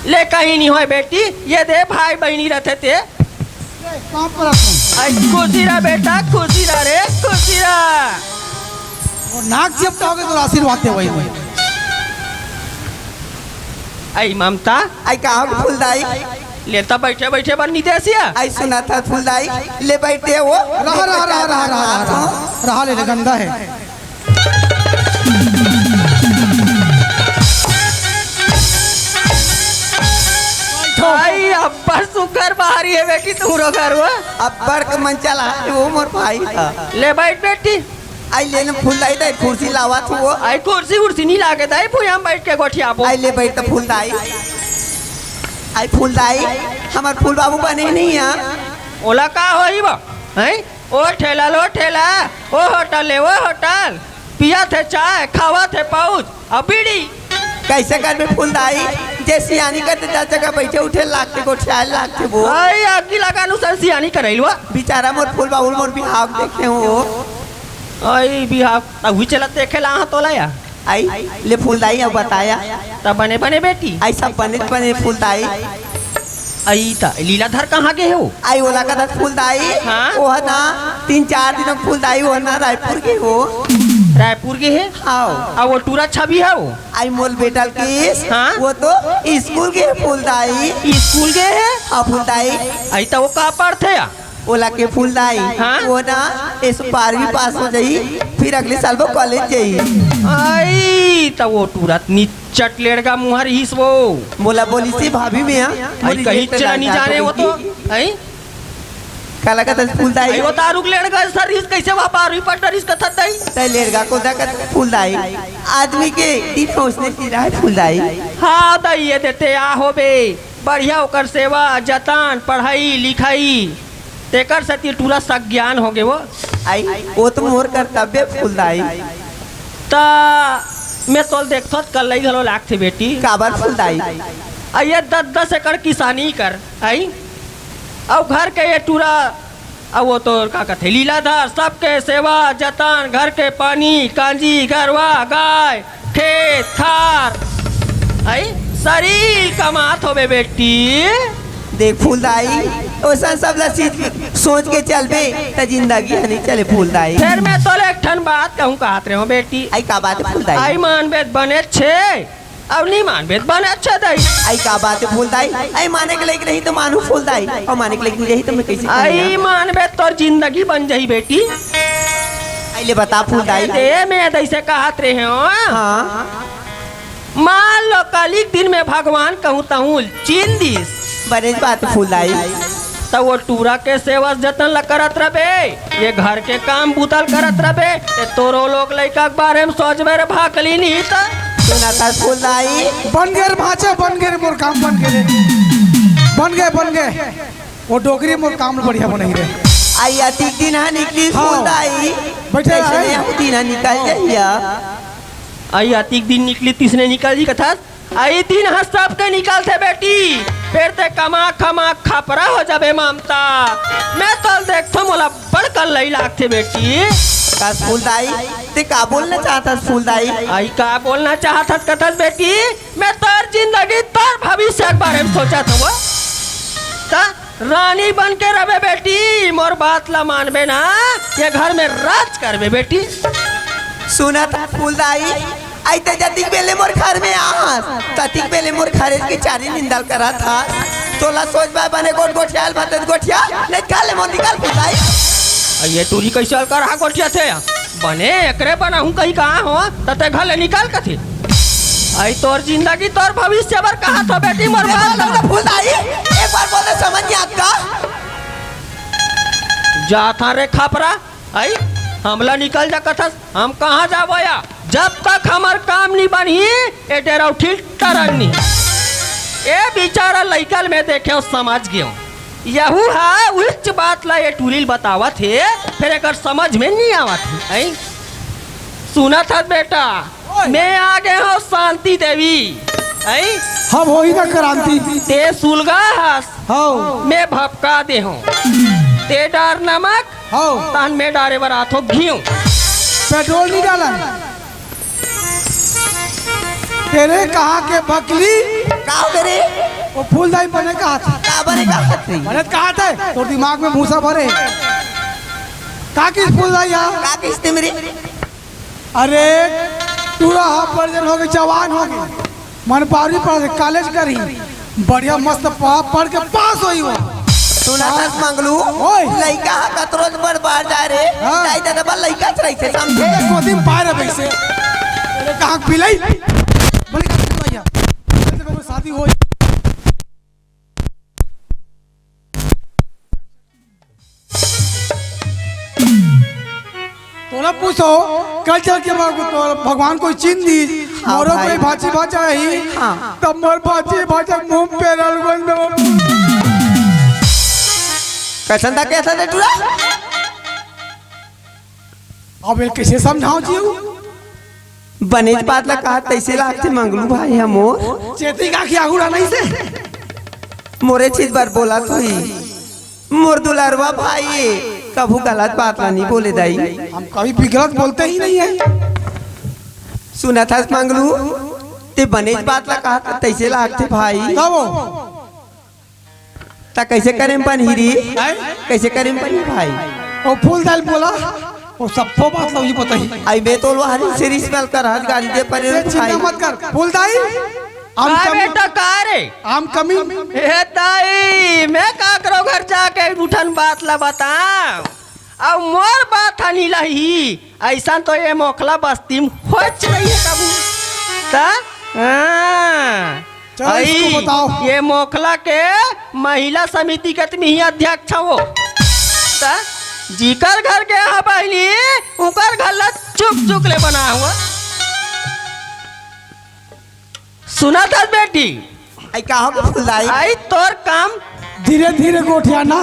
ले कहीं नहीं होय बेटी, ये दे भाई बहिनी रथे ते। काम पर आता हूँ। अई खुशी रह बेटा, खुशी रह रे, खुशी रह। वो नाक जब तो होगे तो आशीर्वाद दे वही। अई ममता। अई का हो फूलदाई? ले त बइठे बइठे बर नहीं देसिया। अई सुनत हस फूलदाई, ले बइठे वो। रहा, रहा, रहा, रहा, रहा, रहा, रहा। रहा ले, ले, गंदा हे। भाई, अब्बड़ सुग्घर बाहरी हे बेटी, तुमरो घर वो। अब्बड़ के मन चला, वो मोर भाई हा। ले बइठ बेटी। अई ले न फूलदाई, त कुर्सी लावत हूँ वो। अई कुर्सी उर्सी नहीं लागे दाई, भुइयां बइठ के गोठियाबो। अई ले बइठ त फूलदाई। अई फूलदाई, हमर फूल बाबू बने नहीं हे। ओला का होही बा? हैं? ओ ठेला लो ठेला, ओ होटल ले ओ होटल, पियत हे चाय, खावत हे पाउच, अउ बीड़ी। कइसे करबे फूलदाई? जे सियानी करथे, दस जगह बइठे उठे लागथे, गोठियाए लागथे वो। अई अग्गी लगा अनुसार सियानी करइल वो। बिचारा मोर फूल बाबू मोर बिहाव देखे हो। अई बिहाव, त उही चलत देखे ला हाँ तोला या। अई, ले फूलदाई अउ बताया। त बने बने बेटी। अई सब बने बने फूलदाई। अई त लीलाधर कहाँ गे हे वो? अई ओला कथस फूलदाई। हाँ? ओह ना तीन चार दिन फूलदाई, ओह ना रायपुर गे हे वो। रायपुर गे हे? हाँ। अउ वो टूरा छवि हे वो? अई मोर बेटा ल किस? हाँ? वो तो स्कूल गे हे फूलदाई। स्कूल गे हे? हाँ फूलदाई। अई त वो का पढ़थे या? ओला के फूलदाई, हाँ? वो ना इस बारहवीं पास हो जाई, फिर अगले साल वो कॉलेज जाई। अई, त वो टूरा निच्चट लेड़गा मुँह रिहिस वो। मोला बोलिस भाभी में, हाँ? अई, मोर कहीं रिजल्ट चला नहीं जाने वो तो। अई? का लगत हे फूलदाई? अई, वो दारू के लेड़गा सर रिहिस, कइसे वो बारहवीं पढ़ डरिस कथस दाई? त लेड़गा कोन दा कथे फूलदाई। आदमी के दिन ओइसने सिराय फूलदाई। हाँ, दाई, ये देते आ होबे। बढ़िया ओकर सेवा, जतन, पढ़ाई, लिखाई। तेकर सेती टूरा सज्ञान होगे वो। अई, वो तो मोर कर्तव्य फूलदाई। त मैं तोल देखथों त कल्लई घलो लागथे बेटी। काबर फूलदाई? अई ये दस दस एकड़ किसानी कर, अई? अउ घर के ये टूरा, अउ वो तो का कथे लीलाधर, सबके सेवा, जतन, घर के पानी, कांजी, गरवा, गाय, खेत खार, अई सरीर कमात होबे बेटी। देख फूलदाई, ओसन सब ला सीध सोच के चलबे, त जिंदगी ह नइ चले फूलदाई। फेर मैं तोला एक ठन बात कहूँ कहत रहेंव बेटी। अई का बात हे फूलदाई? अई मानबे त बने अच्छे, अउ नइ मानबे त बने अच्छे दाई। अई का बात हे फूलदाई? अई माने के लइक रही त मानहूँ फूलदाई, अउ माने के लइक नइ रही त मैं कइसे कहूँ? अई मानबे त तोर जिंदगी बन जाही बेटी। अई ले बता फूलदाई। ते मैं अइसे कहत रहेंव। हाँ। मान लो, काली के दिन में भगवान कहूँ तहूँ ल चीन दिस। बनेच बात फूलदाई। त ओ टूरा के सेवा जतन ल करत रबे, ये घर के काम बूता ल करत रबे, ये तोरो लोग लइका के बारे में सोचबे रे भाकली नहीं त। सुनत हस फूलदाई? बन गे रे भांचा, बन गे रे, मोर काम बन गे रे। बन गे, बन गे। ओ डोकरी मोर काम ल बढ़िया बनही रे। अई अतिक दिन ह निकली हाँ। फूलदाई। बइठे रहे। अइसने अउ दिन ह निकल जाही। अई अतिक दिन निकली तइसने निकल जाही कथस। अई दिन ह सबके निकलथे बेटी, फेर ते कमा खमा खपरा हो जाबे ममता। मैं तोला देखथों, मोला बड़ कल्लई लागथे बेटी। कस फूलदाई, ते का बोलना चाहत हस फूलदाई? अई का बोलना चाहत हस कथस बेटी, मैं तोर जिंदगी तोर भविष्य के बारे में सोचत हंव। त रानी बन के रबे बेटी, मोर बात ला मानबे ना, ये घर में राज करबे बेटी। सुनत हस फूलदाई, अई ते जतिक बेले मोर घर में आहस, ततिक बेले मोर घरे के चारी निंदा ल करत हस। तोला सोच बाय बने गोठ गोठियाल भते गोठिया, नइ त घर ले मोर निकल फूलदाई। अई ये टूरी कइसे अलकर हा गोठियाथे? बने एकरे बनाहूँ कहीं कहाँ हो, त ते घर ले निकल कथे। अई तोर जिंदगी तोर भविष्य बर कहत हंव बेटी, मोर बात ल फूलदाई, एक बार बोले समझ नइ आत का? जाथंव रे खपरा, अई हमला निकल जा कथस, हम कहाँ जाबो या? जब तक हमर काम नइ बनही, ए डेरौठी ल टरन नइ। ए बिचारा लइका ल मैं देखेंव, समझ गेंव। यहू ह उहिच बात ला ए टूरी ल बतावत हे, फेर एकर समझ में नइ आवत हे। अई सुनत हस बेटा, ओए। मैं आ गे हंव शांति देवी। अई हम होही ना क्रांति। ते सुलगा हस, हव। मैं भपका दे हंव। ते डार नमक, हव। तहन मैं डारे बर आथों घीव। पेट्रोल नइ डालन। तेरे कहाँ के बकली? का हो गे रे? ओ फूलदाई बने कहत हे। का बने कहत हे? बने कहत हे, तोर दिमाग में भूसा भरे। का किस फूलदाई हा? का किस ते मेरे? अरे, टूरा हा पढ़ जन होगे, जवान होगे। मन पारी पढ़ के कॉलेज करही, बढ़िया मस्त पढ़, पढ़ के पास होही वो। सुनत हस मंगलू, ओए। लइका ह कतरो त बड़ बार जाय रे, हाँ। दाई ददा बर लइका च रहिथे, समझे? ए, गोदी में पाय रे वइसे। अरे, कहाँ के बिलई? बोले, "का भइया? शादी होही।" तोला पूछो, कल चल के भ-, तो भगवान कोई चीन दिस, हाँ मोरो भाई। कोई भांची भांचा रही, हाँ। तब मोर भांची भांचा मुंह पेरल बन दो। कइसन था, कइसन था टूरा? अब ये कइसे समझावंव जी? बनेच बात ला कहत तइसे लागथे मंगलू भाई ह मोर। चेती का खियाहू रहा नहीं से? मोरे चीज बर बोलत होही। मोर दुलरवा भाई ए, कभू गलत बात ला नइ बोले दाई। हम कभी भी गलत बोलते ही नहीं है। सुनत हस मंगलू, ते बनेच बात ला कहत तइसे लागथे भाई। तब वो त कइसे करे म बनही रे? हैं? कइसे करे म बनही भाई? ओ फूलदाई ल बोला, ओ सब्बो बात ल उही बताही। अई मैं तो लोहारी से रिस मल कर हर गाली दे परे ये चिंता भाई। मत कर, फूलदाई। आम का कमी, बेटा, का रे? आम कमी। हे दाई, मैं काकरो घर जाके उठन बात ला बतावंव? अउ मोर बात ह निलही, अइसन तो ये मोखला बस्ती म होच नइ हे कभू। त? हाँ। चलो, इसको अई, बताओ। ये मोखला के महिला समिति के तुम ही अध्यक्ष हो। त? जिकर घर के यहाँ बहिनी, उकर घर ला चुक चुक ले बना हुआ। सुनत हस बेटी? अई का हो गे फूलदाई? अई तोर काम। धीरे धीरे गोठियाना,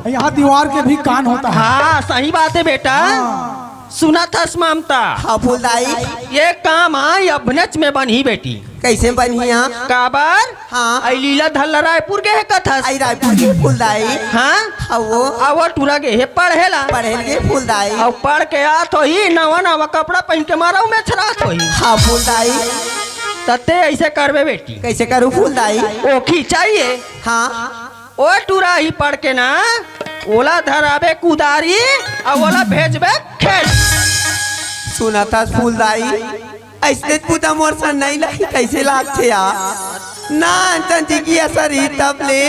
यहाँ दीवार के भी कान होता है। हाँ, सही बात हे बेटा। हाँ। सुनत हस ममता? हाँ फूलदाई। ये काम ह अबनेच में बनही बेटी। कइसे बनही? काबर? हाँ। अई लीला धल्ला रायपुर गे हे कथस। अई रायपुर गे फूलदाई। हाँ? हाँ वो। अउ वो टूरा गे हे पढ़े ला। पढ़े गे फूलदाई। अउ पढ़ के आत होही, नवा नवा कपड़ा पहिन के मारा में छरात होही। हाँ फूलदाई। त ते अइसे करबे बेटी। कइसे करूँ फूलदाई? ओखी चाहिए। हाँ। ओ टुरा ही पड़ के ना, ओला धराबे कुदारी, अउ ओला भेजबे खेत। सुनत हस फूलदाई, अइसने पूता मोर सन नइ लाही, कइसे लागथे यार? ना अंचन जी की असर ही तब ले,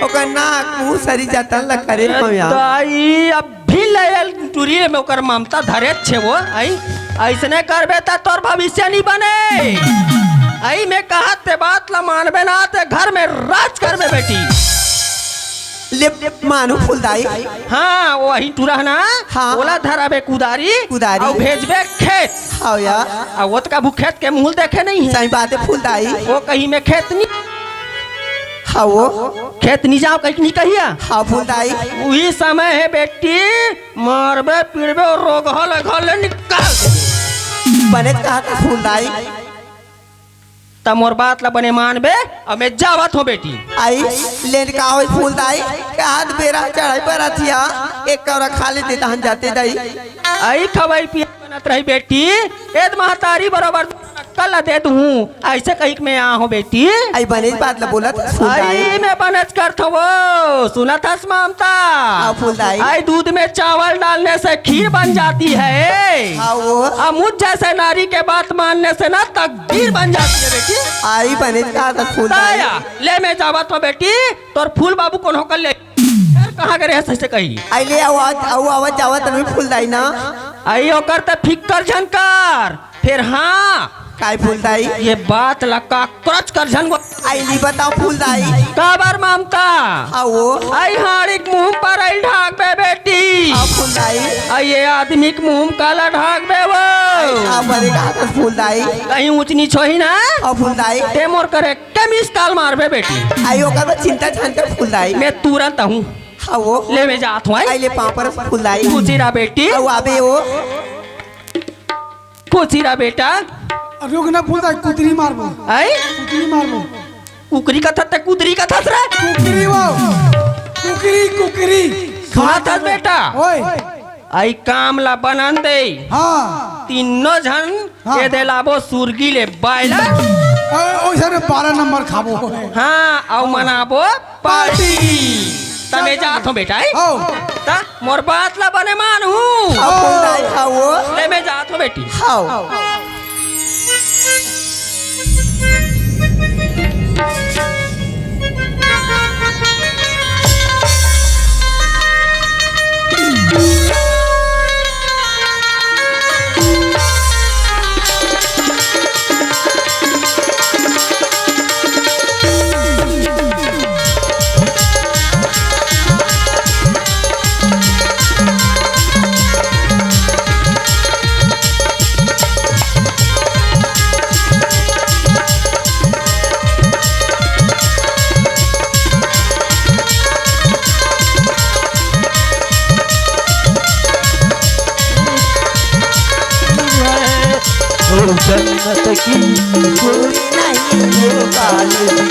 ओकर नाक मुंह सरी जतन ल करे हंव यार। दाई, अब भी ले टुरी में ओकर ममता धरे छे वो, आई? अइसने करबे त तोर भविष्य नी बने। आई, मैं कहत ते बात ला मानबे ना, ते घर में राज करबे बेटी। ले मानहूं फूलदाई। हाँ, वही टुरा ना, हाँ। ओला धराबे कुदारी, कुदारी। अउ भेजबे खेत। हाँ यार। अउ ओतका भू खेत के मुंह देखे नहीं है। सही बात है फूलदाई। वो कहीं में खेत नहीं। हाँ वो। खेत नहीं जाओ कहीं नहीं कहिया। हाँ फूलदाई। वही समय है बेटी, मारबे पीड़बे अउ रोगहा लगहा ले निकाल। बने कहा था फूलदाई। त मोर बात ला बने मानबे, अउ मैं जावत हंव बेटी। आई, लेन का होई फूलदाई, के हाथ बेरा चढ़ाई पर अथिया, एक कौरा खा लेते तहन जाते दाई। आई खवाई पिया बनत रही बेटी, एद महतारी बरोबर अक्कल ला दे दूं, अइसे कहिक मैं आ हंव बेटी। आई बनेच बात ला बोलत फूलदाई। आई मैं बनेच करत हंव वो, सुनत हस ममता? हाँ फूलदाई। आई दूध में चावल डालने से खीर बन जाती है। हाँ वो। अउ मुझ जैसे नारी के बात मानने से ना तक तीर बन जाती है बेटी। आई बने का था फूलदाई। ताया, ले मैं जावत हंव बेटी, तोर फूल बाबू कोनो कर ले। फेर कहाँ करे हस अइसे कही। आई ले आवाज, आऊ आवाज जावत नहीं फूलदाई ना। आई ओकर त फिक्कर झन कर। फेर हाँ। काय फूलदाई? ये बात ला काकरोच कर झन गो। आई नी बताओ फूलदाई। काबर ममता? हाँ वो। आई हाड़िक मुंह पर आई ढाकबे बेटी। हाँ फूलदाई। आई ये आदमी के मुंह काला ढाकबे वो। हाँ बने कहा था फूलदाई। कहीं ऊंच नीच होही ना? हाँ फूलदाई। ते मोर करे के मिस कॉल मारबे बेटी। आई ओकर बर चिंता झन कर फूलदाई। मैं तुरंत आहूं। हाँ वो। ले मैं जात हंव। आई ले पाँव पर फूलदाई। खुशी रह बेटी। आऊ आबे वो। खुशी रह बेटा। रुक ना फूलदाई, कुतरी मारबो। आई? कुतरी मारबो। कुकरी कथस ते कुतरी कथस रे? कुकरी वो। कुकरी, कुकरी। सुनत हस बेटा? ओए। आई काम ला बनन दे। हाँ। तीनों झन हाँ। एदे लाबो सुरगी ले बायला। ओए, ओइसने बारह नंबर खाबो। हाँ, अउ मनाबो पार्टी। त मैं जात हंव बेटा, हैं? हव। त मोर बात ला बने मानहू। हव, फूलदाई, हव। ले मैं जात हंव बेटी। हव। जन्नत की कोई नहीं वो काल की।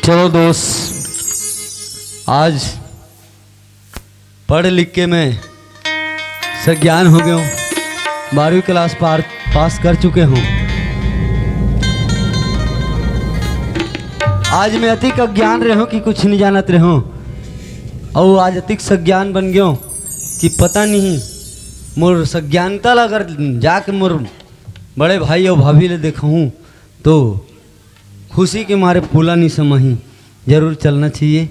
चलो दोस्त, आज पढ़ लिख के मैं सज्ञान हो गयो हूँ, बारहवीं क्लास पार पास कर चुके हूँ। आज मैं अतिक अज्ञान रहे हूँ कि कुछ नहीं जानत रहे हूँ, अउ आज अतिक सज्ञान बन गयो कि पता नहीं मोर सज्ञानता ला अगर जाके मोर बड़े भाई अउ भाभी ले देखहूँ तो खुशी के मारे फूला नहीं समाही। जरूर चलना चाहिए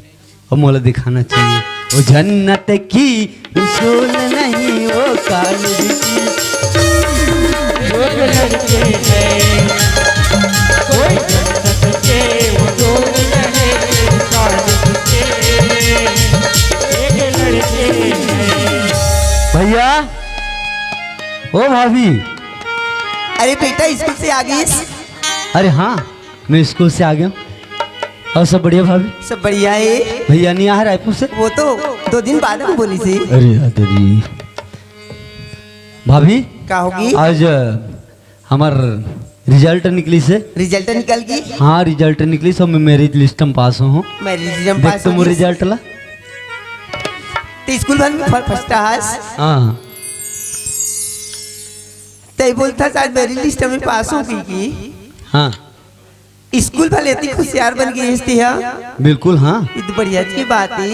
अउ मोला दिखाना चाहिए। ओ जन्नत की उसूल नहीं वो कॉलेज की। लोग लड़के हैं, कोई जन्नत के उसूल नहीं। ओ भाभी। अरे बेटा, स्कूल से आ गईस? अरे हाँ, मैं स्कूल से आ गया हूँ। और सब बढ़िया भाभी? सब बढ़िया है। भैया नहीं आए रायपुर से? वो तो दो दिन बाद हम बोली से। अरे यार तेरी। भाभी, का होगी? आज, अ, हमर रिजल्ट निकलिस हे। रिजल्ट निकल गई? हाँ, रिजल्ट निकलिस हे, मैं मेरिट लिस्ट में पास हूँ। मेरिट लिस्ट में देख पास तो हो मोर गई? रिजल्ट ला। ते स्कूल भर में फर-, फर्स्ट आस? हाँ। ते बोलता शायद मेरिट लिस्ट में पास हो गई की? हाँ। स्कूल भले इतनी होशियार बन गई हस ते हा। बिल्कुल, हाँ। ये तो बढ़िया की बात है।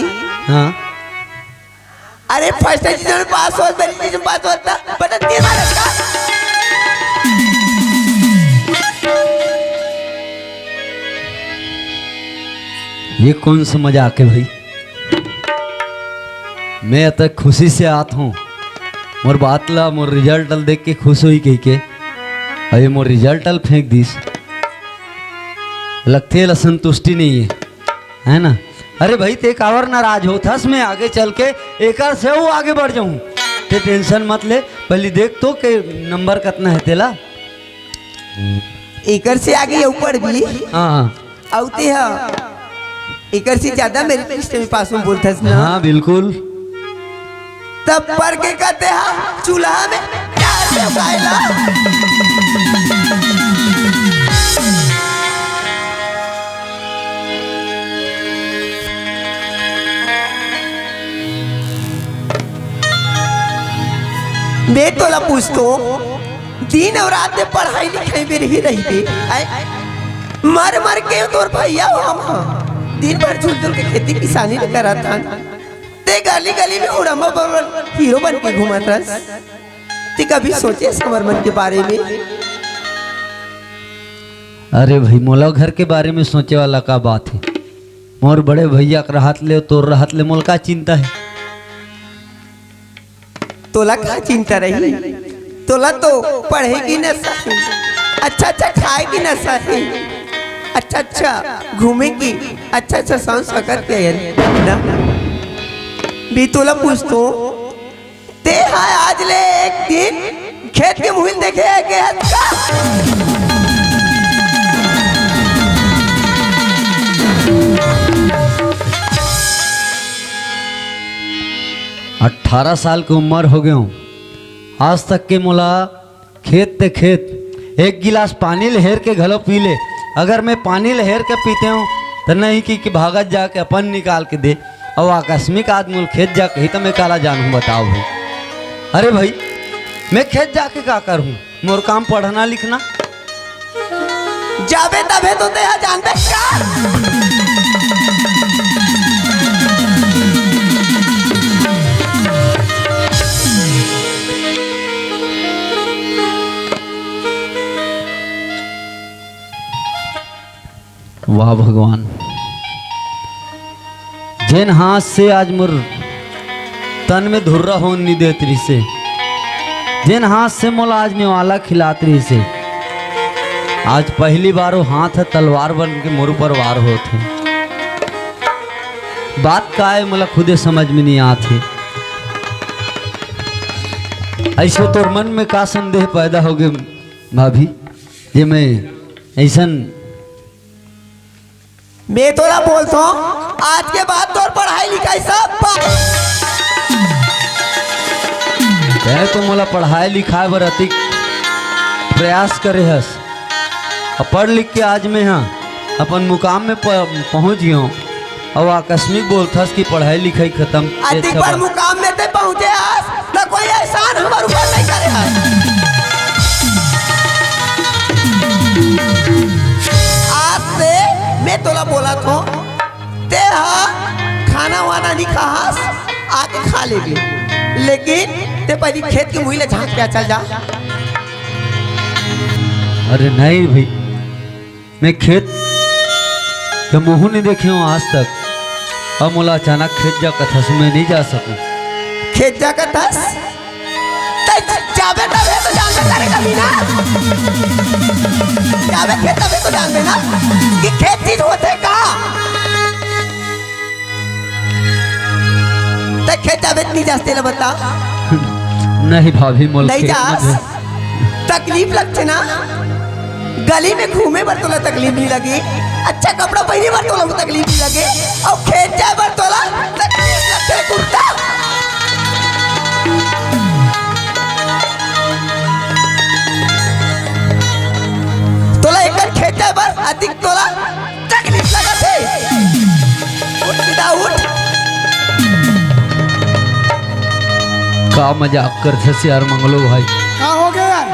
हाँ। अरे फर्स्ट डिवीजन पास हो, मेरिट लिस्ट में पास हो, तो बता तीन मार्क्स का। ये कौन सा मजाक है भाई? मैं अतक खुशी से आत हूँ, मोर बात ला, मोर रिजल्ट ला देख के खुश होई कही के, अउ ये मोर रिजल्ट ला फेंक दिस। लगथे ला संतुष्टि नहीं है, है ना? अरे भाई, ते काबर नाराज होत हस? मैं आगे चल के एकर से वो आगे बढ़ जाऊं। ते टेंशन मत ले, पहले देख तो के नंबर कितना है तेला। एकर से आगे ऊपर भी। हाँ, हाँ। अउ ते हा एकर से ज्यादा मेरिट लिस्ट में पास हूँ बोलथस ना। हाँ, बिल्कुल। तब पर के कहते हैं चूल्हा में प्यार से उगाएला। मैं तोला पूछतो, दिन अउ रात में पढ़ाई लिखाई में रही रहिबे, आय? मर मर के तोर भैया हो हम, दिन भर झुलझुल के खेती किसानी ल करत हन। ते गली गली में उड़म्बा बरबल हीरो बन के घूमत रस। ते कभी सोचे हमर मन के बारे में? अरे भाई, मोला घर के बारे में सोचे वाला का बात है? मोर बड़े भैया के रहत ले, तोर रहत ले मोला का चिंता है? तोला का चिंता रही? तोला तो पढ़े की नशा है, अच्छा अच्छा खाए की नशा है, अच्छा अच्छा घूमे की, अच्छा अच्छा सांस सकत के है ना। भी तोला पूछतो, ते हा आज ले एक दिन खेत के मुहिल देखे है के हस का? अठारह साल के उम्र हो गए हूँ, आज तक के मोला खेत ते खेत एक गिलास पानी ले हेर के घलो पी ले। अगर मैं पानी ले हेर के पीते हूँ तो नहीं कि, कि भागत जाके अपन निकाल के दे, और आकस्मिक आज मोला खेत जा कही तो मैं काला जानू बताओ भाई। अरे भाई, मैं खेत जाके का करूँ? मोर काम पढ़ना लिखना। जाबे तभे तो तेहा जानबे का। वाह भगवान, जेन हाथ से आज मोर तन में धुर्रा होन नी देत रिहिसे, जेन हाथ से मोला आज नेवाला खिलात रिहिसे, आज पहली बार वो हाथ ह तलवार बन के मोर ऊपर वार होत हे। बात का है, मोला खुदे समझ में नहीं आत हे। ऐसे तोर मन में का संदेह पैदा हो गए भाभी, जे मैं ऐसन मैं तोला बोलथों, आज के बाद तोर पढ़ाई लिखाई सब बा-। तैं तो मोला पढ़ाई लिखाए बर अतिक प्रयास करे हस। अब पढ़ लिख के आज मैं हा अपन मुकाम में प-, पहुँच गयो। अउ आकस्मिक बोलथस कि पढ़ाई लिखाई खतम। अतिक अच्छा बड़ बा। मुकाम में ते पहुँचे हस, त कोई एहसान हमर ऊपर नहीं करे हस। आज से मैं तोला बोलत हों, ते हा खाना वाना नहीं खाहस, आके खा लेबे, लेकिन ते पहली खेत के मुही ले झांक के आ चल जा। अरे नहीं भाई, मैं खेत के मुहूं नहीं देखे हूँ आज तक। अब मोला अचानक खेत जा कथस, मैं नहीं जा सकूं। खेत जा कथस? तै जाबे तभे तो जानबे करे कभी ना। जाबे खेत तभे तो जानबे ना कि खेत चीज होथे का। तै खेत जाबे नहीं जास तेला बता। नहीं भाभी, मोला नहीं खेत जास। में तकलीफ लगथे ना, गली में घूमे बर तोला तकलीफ नहीं लगे, अच्छा कपड़ा पहने बर तोला तकलीफ नहीं लगे, अउ खेत जाए बर तोला तकलीफ लगथे कुत्ता। तोला एक कन खेत जाए बर अधिक तोला तकलीफ लगत हे। उठ सीधा उठ। का मजाक करथस यार मंगलू भाई? का हो गया यार?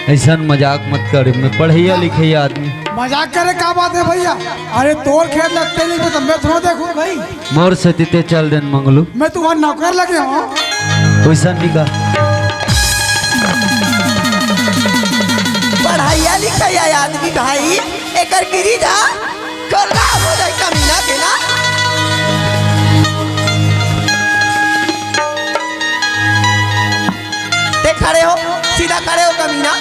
अइसन मजाक मत कर, मैं पढ़इया लिखइया आदमी। मजाक करे का बात हे भइया? अरे तोर खेत लगथे नहीं तो मैं थोड़ा देखहूँ भाई। मोर सेती ते चल देन मंगलू। मैं तुम्हार नौकर लगे हँव। वइसन नहीं का। पढ़इया लिखइया आदमी भाई, एकर गिरी जा, खराब हो जाए कमीना के ना। ते खड़े हो, सीधा खड़े हो कमीना।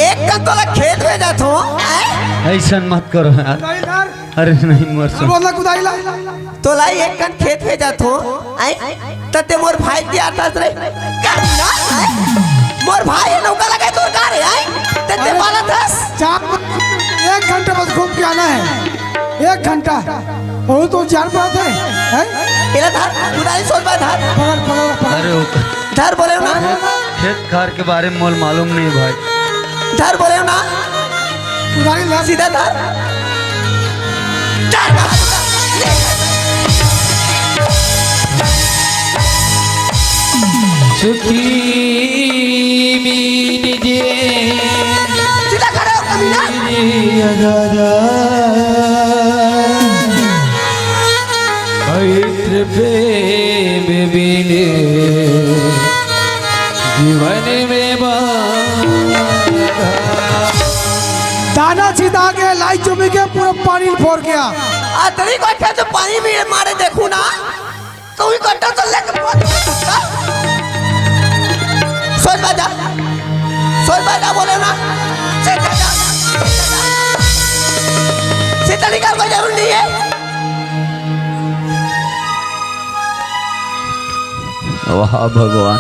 एक कन तोला खेत में जात हो, हैं? अइसन मत करो यार। नहीं यार। अरे नहीं, मोर से। बोलना कुदाई ला। तोला एक कन खेत में जात हो, हैं? त ते मोर भाई के आतास रे। कमीना, हैं? मोर भाई हे नौका लगे तोर का रे, हैं? ते, ते अरे, पालत हस? चार, एक घंटे बस घूम के आना है। एक घंटा। बहुत तो जान पाते हैं, हैं? एला धर, कुदारी सोच बा धर। पकड़, पकड़, पकड़। अरे वो धर बोले ना। खेत खार के बारे में मोला मालूम नहीं भाई। धर बोले ना। कुदारी ला। सीधा धर। धर। सुखी मीन जे सीधा खड़े हो, कमीना। अगर पवित्र प्रेम बिन जीवन में बाधा। दाना छिता के लाई चुमी के पूरा पानी फोर गया। अतरी को खेत पानी भी मारे देखू ना। तू ही कट्टा तो लेके पहुंच गया कुत्ता। सोच बाजा, सोच बाजा बोले ना। सीधा जा, सीधा जा। सीधा निकाल, कोई जरूर नहीं है। वाह भगवान,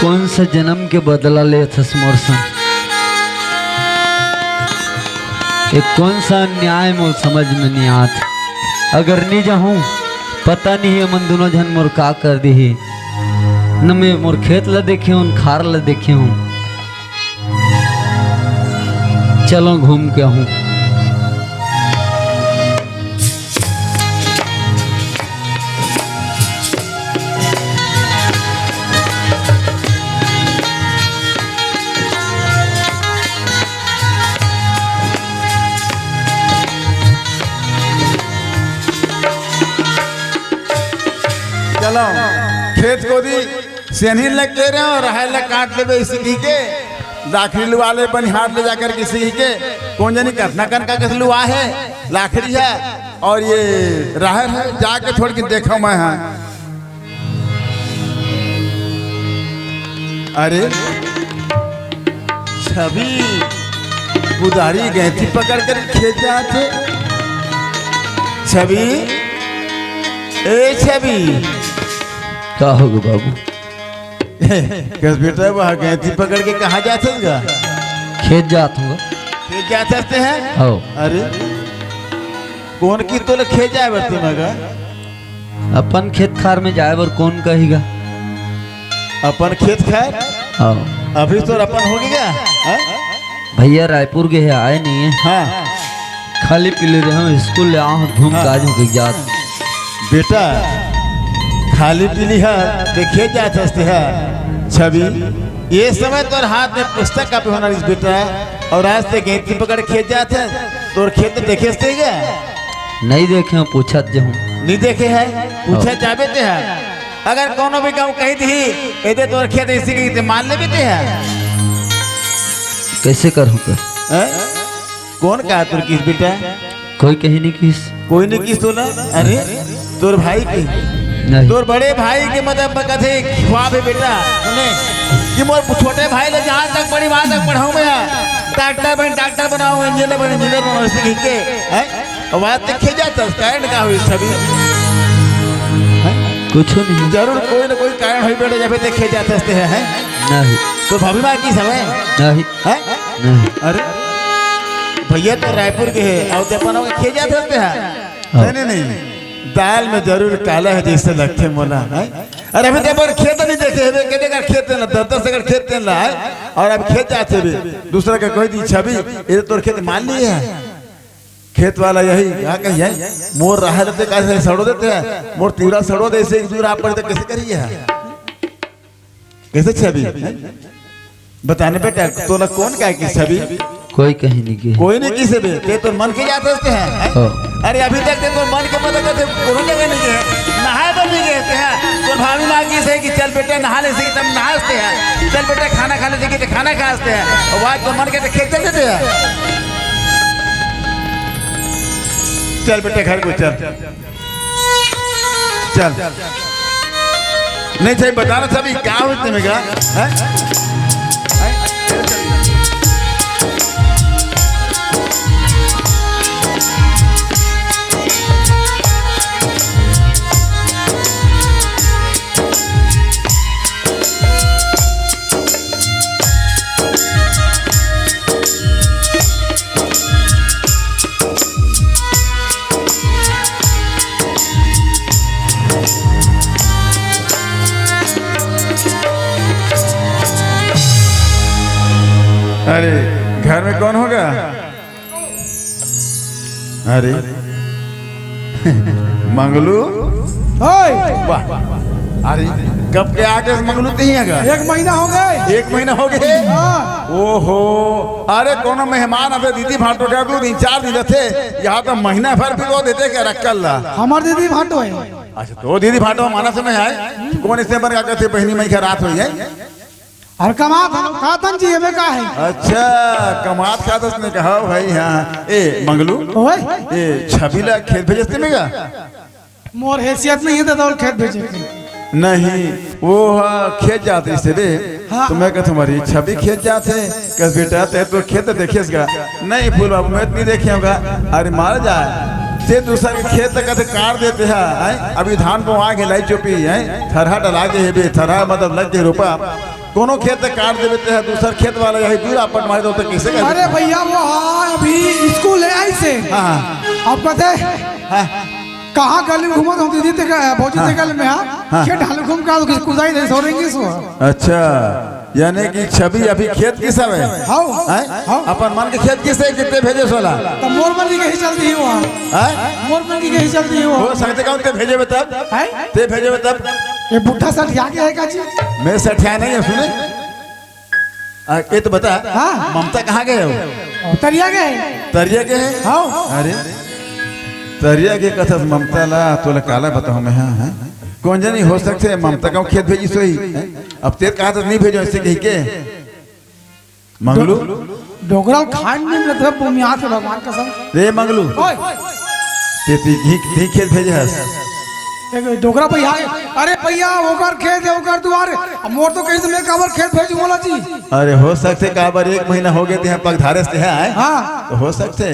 कौन सा जन्म के बदला लेथस मोर संग? ये कौन सा अन्याय मोर समझ में नहीं आत। अगर नी जाहूं, पता नहीं ये मन दोनों झन मोर का कर दिही। न मैं मोर खेत ला देखे हूं, न खार ला देखे हूं। चलो घूम के आहूं। चलो खेत कोती सेनी ल केरे हंव, राहेर ल काट लेबे इसी कहिके, लाखड़ी लुवा ले बनिहार ले जाकर के इसी कहिके, कोन जनी कतना कन का कस लुवा हे लाखड़ी हे, अउ ये राहेर हे, जाके थोड़ के देखंव मैं हा। अरे छवि कुदारी गैंती पकड़ कर खेत जात हे। छवि, ए छवि। का होगे बाबू? कस बेटा, वह गैंती पकड़ के कहाँ जात हस गा? खेत जात हंव। खेत जात हस ते हैं? हव। अरे, कोन कहिस तोला खेत जाए बर ते मगा? अपन खेत खार में जाए बर कोन कही गा? अपन खेत खार? हव। अभी तोर अपन होगे गा? हैं? भइया रायपुर गे हे, आए नहीं हे। हाँ। खाली पीली रहे हंव, स्कूल ले आए हंव, घूम हाँ। के आ जाहूं कहिके जात। बेटा, खाली पीली हे, ते खेत जात हस ते हा। छवि, ये समय तोर हाथ में पुस्तक कॉपी होना रहिस बेटा, अउ आज ते गैंती पकड़ खेत जात हस, तोर खेत देखे हस ते गा? नहीं देखे हंव, पूछत जाहूं। नहीं देखे हे, पूछत हाँ। जाबे ते हा। अगर कोनो भी गाँव कही दिही, "ए दे तोर खेत अइसे कहिके," ते मान लेबे ते हा। कइसे करहूं का? हैं? कोन कहा तोर कहिस बेटा? कोई कहीं नहीं कहिस। कोई नहीं कहिस तोला? अरे, तोर भाई कहिस। नहीं। तोर बड़े भाई के मतलब कथे ख्वाब हे बेटा, सुने, कि मोर छोटे भाई ला जहाँ तक पढ़ी, वहाँ तक पढ़ाहूं मैं, डॉक्टर बन, डॉक्टर बनाहूं, इंजीनियर बन, इंजीनियर बनाहूं, अइसे कहिके, हैं? अब आज तक खेत जात हस, कारण का होइस छवि? हैं? कुछू नहीं। जरूर कोई ना कोई कारण होही बेटा, जब तक खेत जात हस ते, हैं? नहीं। तोर भाभी माँ किस हवय? नहीं। हैं? नहीं। अरे भैया तो रायपुर के हे, अउ ते अपन खेत जात हस ते, हैं? हाँ। नहीं, नहीं, नहीं। दाल में जरूर काला हे जइसे लगथे मोला, हैं? अरे अभी ते अपन खेत नहीं देखे हवे, के एकड़ खेत तेन ला, दस दस एकड़ खेत तेन ला, हैं? अउ अब खेत जात हस बे, दूसरा के कहि दिस छवि, ए तोर खेत मान लिए हे। खेत वाला यही का कही हे, मोर राहेर ते का सड़ो देते हैं, मोर तिवरा सड़ो दे, अइसे एक दूर आप पड़े तो कइसे करिए है? कइसे छवि? बता ना बेटा, तोला कोन कहे किस छवि? कोई कहीं नहीं कहे। कोई नहीं किस बे, ते तोर मन के जात हस ते, हैं? हाँ। अरे अभी तक ते तोर मन के पता करते कोनो जगह नहीं गए, नहाए बर नहीं गए ते, हैं? तोर भाभी माँ किस हे कि चल बेटा नहा ले से कि तब नहा हस ते, हैं? चल बेटा खाना खा ले से कि ते खाना खा हस ते, हैं? अउ आज तोर मन के ते खेत चल देते हैं। चल बेटा घर को चल। चल। नहीं चाहिए बताना छवि का होइस ते में का? हैं? हैं? अरे, घर में कौन होगा? अरे, मंगलू? ओए! वाह। अरे, कब के आ गेस मंगलू ते इहाँ? एक महीना हो गे। एक महीना हो गे? हाँ। ओहो, अरे, कोनो मेहमान आथे, दीदी भांटो के दू दिन, चार दिन रहिथे, इहाँ तो महीना भर बिगो देथे के रखल ला। हमर दीदी भांटो हे। अच्छा, तोर दीदी भांटो मानस में हे। कोन अइसे बर का कथे, बहिनी मइँ के रात होई हे। अरे कमात हन, खात हन जी, एमे का हे? अच्छा, कमात खात हस ने कहा भाई, हाँ। ए, मंगलू, ओए। ए, छवि ला खेत भेजस ते में का? मोर हैसियत नहीं हे दादा, ओला खेत भेजे के। नहीं, वो हा खेत जात रहिस हे बे। हाँ। तो में कहा, तुम्हारी छवि खेत जात हे? कस बेटा, ते तो खेत देखेस गा? नहीं फूल बाबू, में तो नहीं देखे हँव गा। अरे मार जाए, ते दूसर के खेत तक कथे काट देते हैं, हैं? अभी धान बोआ गे, लाई चोपी, हैं? थरहा डला गे हे बे, थरहा मतलब लग गे रोपा। कोनो खेत काट देबे ते ह, दूसर खेत वाला यही दूर आपट मारे तो, तो कइसे कर अरे देबे? भैया, वो हाँ, अभी स्कूल हे अइसे। हाँ, हाँ। अब कथे, हाँ। कहाँ गली में घूमत हँव दीदी ते का, भौजी ते हाँ। गली में, हाँ? हाँ। खेत ढाल घूम के आओ, किस कुदाई दे, सो रेंगे सो। अच्छा, यानी कि छवि अभी खेत गिस हवे? हाँ। हैं? हाँ। अपन मन के खेत गिस हे, कितने भेजे सोला? तो मोर मन की कहीं चलती ही वहाँ। हैं? मोर मन की कहीं चलती ही वहाँ। हो सकथे का ते भेजे बे तब? हैं? ते भेजे बे तब? ये बुढ़ा सठिया गे हे का जी? में सठिया नहीं हँव, सुने। आ, ये तो बता, हाँ। ममता कहाँ गे हे? ओ, तरिया गे हे। तरिया गे हे? हाँ। अरे, तरिया गे कथस ममता ला, तोला काला बताहूँ में, हाँ, हाँ। कोन जनी हो सकथे, ममता कहूँ खेत भेजिस होही, हैं? अब ते कहा तो नहीं भेजो अइसे कहि के। मंगलू? डो-, डोकरा ल खाए नहीं मिलत हे, भूमिया से भगवान कसम। रे मंगलू। ओए। ते ती, ती, ती खेत भेजे हस। एक डोकरा भैया हे। अरे भैया, ओकर खेत हे, ओकर दुवार हे। अब मोर तो कहीं से में काबर खेत भेजूँ बोला जी। अरे हो सकथे काबर एक महीना हो गे ते इहाँ पग धारेस ते हे, हैं? हाँ। तो हो सकथे।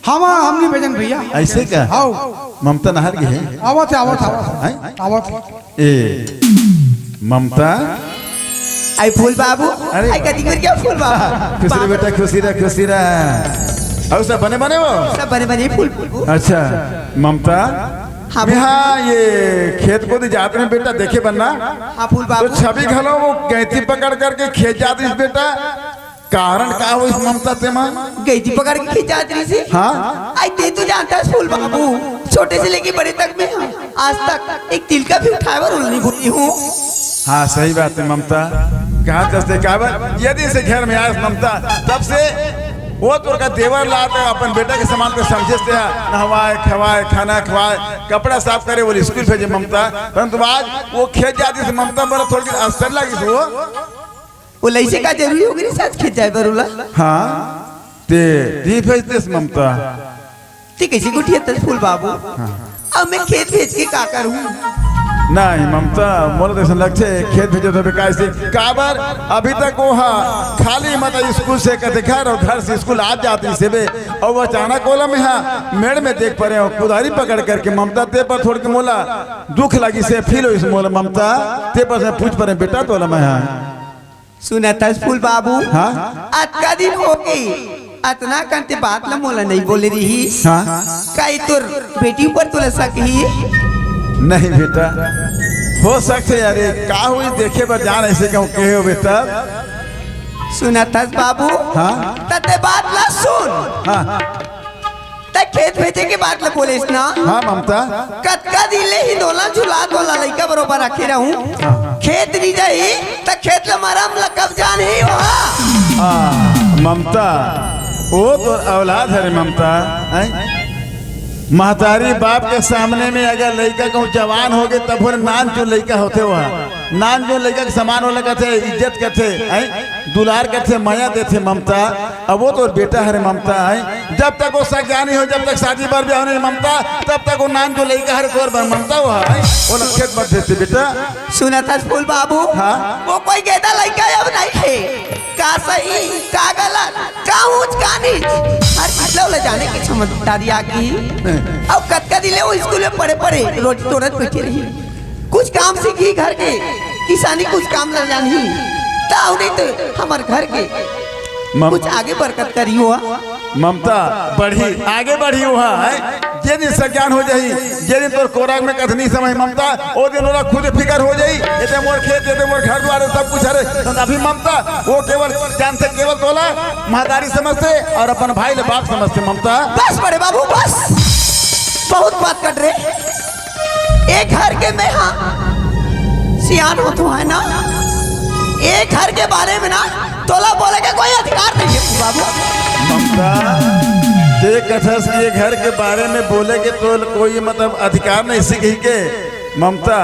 हम, हम नहीं भेजन भैया। अइसे का? हाँ। ममता नहर गे हे। आवत हे, आवत हे, आवत हे। हैं? आवत हे। ए, ममता। आई फूल बाबू, अरे आई कति कर क्या फूल बाबू? खुशी रह बेटा, खुशी रह, खुशी रह। अउ सब बने बने हो? सब बने बने फूल बाबू। अच्छा, ममता। हाँ, फूल इहाँ ये खेत कोती जात रहेंव बेटा, देखे बर ना। हाँ, फूल तो बाबू। छवि घलो वो गैंती पकड़ करके खेत जात रहिस बेटा। कारण का होइस ममता ते मा? गैंती पकड़ के खेत जात रहिस हे। हाँ। आई ते तो जानत हस फूल बाबू, छोटे से लेके बड़े तक में आज तक एक तिलका भी उठाए बर ओला नहीं बोली हँव। हाँ, सही बात हे ममता। कहा जस ते काबर, यदि से घर में आएस ममता, तब से वो तोर का देवर ला तो अपन बेटा के समान के समझेस ते, नहवाए, खवाए, खाना खवाए, कपड़ा साफ करे, बोले स्कूल भेजे ममता। परंतु आज वो खेत जात रहिस ममता, मोला थोड़ी असर लगिस वो। वो लइसे का जरूरी हो गे साथ खेत जाए बर ओला? हाँ, ते, ते भेज देस ममता। ते कइसे गोठियाथस फूल बाबू? हाँ। अब में खेत भेज के का करहूँ? नहीं ममता, मोला तो अइसन लगथे खेत भेजे तो बेकार से। काबर? अभी तक वो हा खाली, मतलब, स्कूल से कथे घर अउ घर से स्कूल आ जात रहिस हे बे, अउ अचानक ओला मैं हा मेड़ में देख परे हंव, कुदारी पकड़ करके। ममता, ते पर थोड़ के मोला दुख लगिस हे, फील होइस मोला ममता, ते पर से पूछ परे हंव बेटा तोला मैं हा। सुनत हस फूल बाबू? हाँ? अतका दिन होगे, अतना कन ते बात ला मोला नइ बोले रिहिस। हाँ? का ए तोर बेटी ऊपर तोला शक हे? नहीं बेटा, हो सकथे यार, का होइस देखे बर जान, अइसे कहूँ कहे हो बेटा। सुनत हस बाबू? हाँ? त ते बात ला सुन। हाँ। त खेत भेजे के बात ल बोलेस ना? हाँ ममता। कतका दिन ले हिंडोला झुलात वाला लइका बरोबर रखे रहूं। हाँ। खेत नइ जाही त खेत ल मरम ल कब जानही ओहा। हाँ, ममता, वो तो औलाद हरे ममता, हैं? महतारी बाप के सामने में अगर लइका कहूँ जवान होगे तब वो नान जो लइका होथे ओहा, नान जो लइका के समान वाला कथे, इज्जत कथे, हैं? दुलार कथे, मया देथे ममता। अब वो तोर बेटा हरे ममता, हैं? जब तक वो सज्ञानी हो, जब तक शादी बर ब्याह नहीं ममता, तब तक वो नान जो लइका हरे तोर बर ममता वो है, वो खेत मत भेजते बेटा। सुनत हस फूल बाबू? हाँ? वो कोई गेदा लइका अब नहीं हे। का सही, का गलत, का ऊंच, का नीच, हर चीज ला जाने के क्षमता आ गई। नहीं। अब कतका दिन ले वो स्कूल में पढ़े पढ़े रोटी तोड़त बैठे रही। कुछ काम सीखही घर के, किसानी कुछ काम ल जानही, त अउ नहीं त हमर घर के मम- कुछ आगे बरकत करही ओहा। ममता, बढ़ही, आगे बढ़ही ओहा, हैं? जे दिन सज्ञान हो जाही, जे दिन तोर कोरा में कथनी समय ममता, ओ दिन ओला खुद फिकर हो जाही, एदे मोर खेत, एदे मोर घर द्वार, सब कुछ हरे। त अभी ममता, वो केवल जानथे, केवल तोला महतारी समझथे अउ अपन भाई ल बाप समझथे ममता। बस बड़े बाबू, बस, बहुत बात कर रे। ए घर के मैं हा सियान होथों, है ना? ए घर के बारे में ना तोला बोले के कोई अधिकार नहीं है बाबू। ममता, ते कथस कि ए घर के बारे में बोले के तो कोई, मतलब, अधिकार नहीं सिखही के। ममता,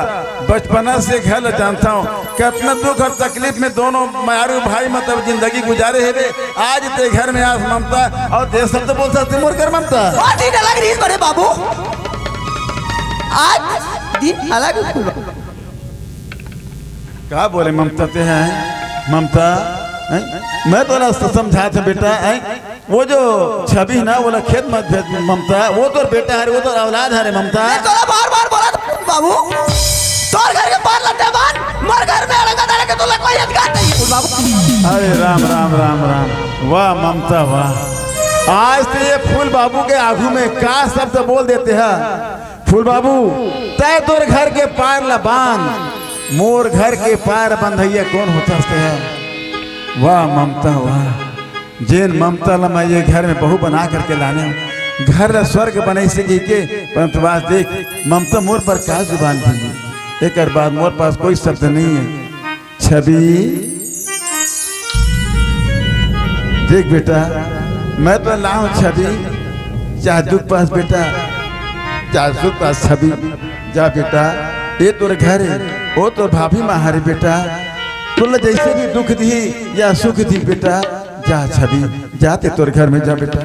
बचपना से घर ल जानथों, कतना दुख अउ तकलीफ में दोनों मारू भाई, मतलब, जिंदगी गुजारे हे रे। आज ते घर में आस ममता, अउ ते सब तो बोल सकथे मोर घर ममता। आज दिन अलग रहिस बड़े बाबू, आज दिन अलग। का बोले ममता ते हैं? ममता, हैं? मैं तोला समझात हंव बेटा, हैं? वो जो छवि ना, ओला खेत मत भेज ममता, वो तोर बेटा हरे, वो तोर औलाद हरे ममता। मैं तोला बार-बार बोलत हंव बाबू, तोर घर के पार लट्टे बांध, मोर घर में अड़ंगा डाले के तोला कोई अधिकार नहीं है बाबू। अरे राम, राम, राम, राम। वाह ममता, वाह। आज तो ये फूल बाबू के आगू में का शब्द बोल देते हैं। फूल बाबू, तैं तोर घर के पार ला बांध, मोर घर के पार बंधइया कोन होथस तें? वाह ममता, वाह। जेन ममता ला मैं ये घर में बहू बना करके लाने हंव, घर ला स्वर्ग बनाइस कहिके, परंतु आज देख, ममता मोर पर का जुबान दी। एकर बाद मोर पास कोई शब्द नहीं है। छवि, देख बेटा, मैं तो लाहूं छवि, चाहे दुख पास बेटा, चाहे सुख पास छवि, जा बेटा, ये तोर घर है, वो तोर भाभी माँ हरे बेटा, तोला जैसे भी दुख दी या सुख दी बेटा, जा छवि, जा ते तोर घर में जा बेटा।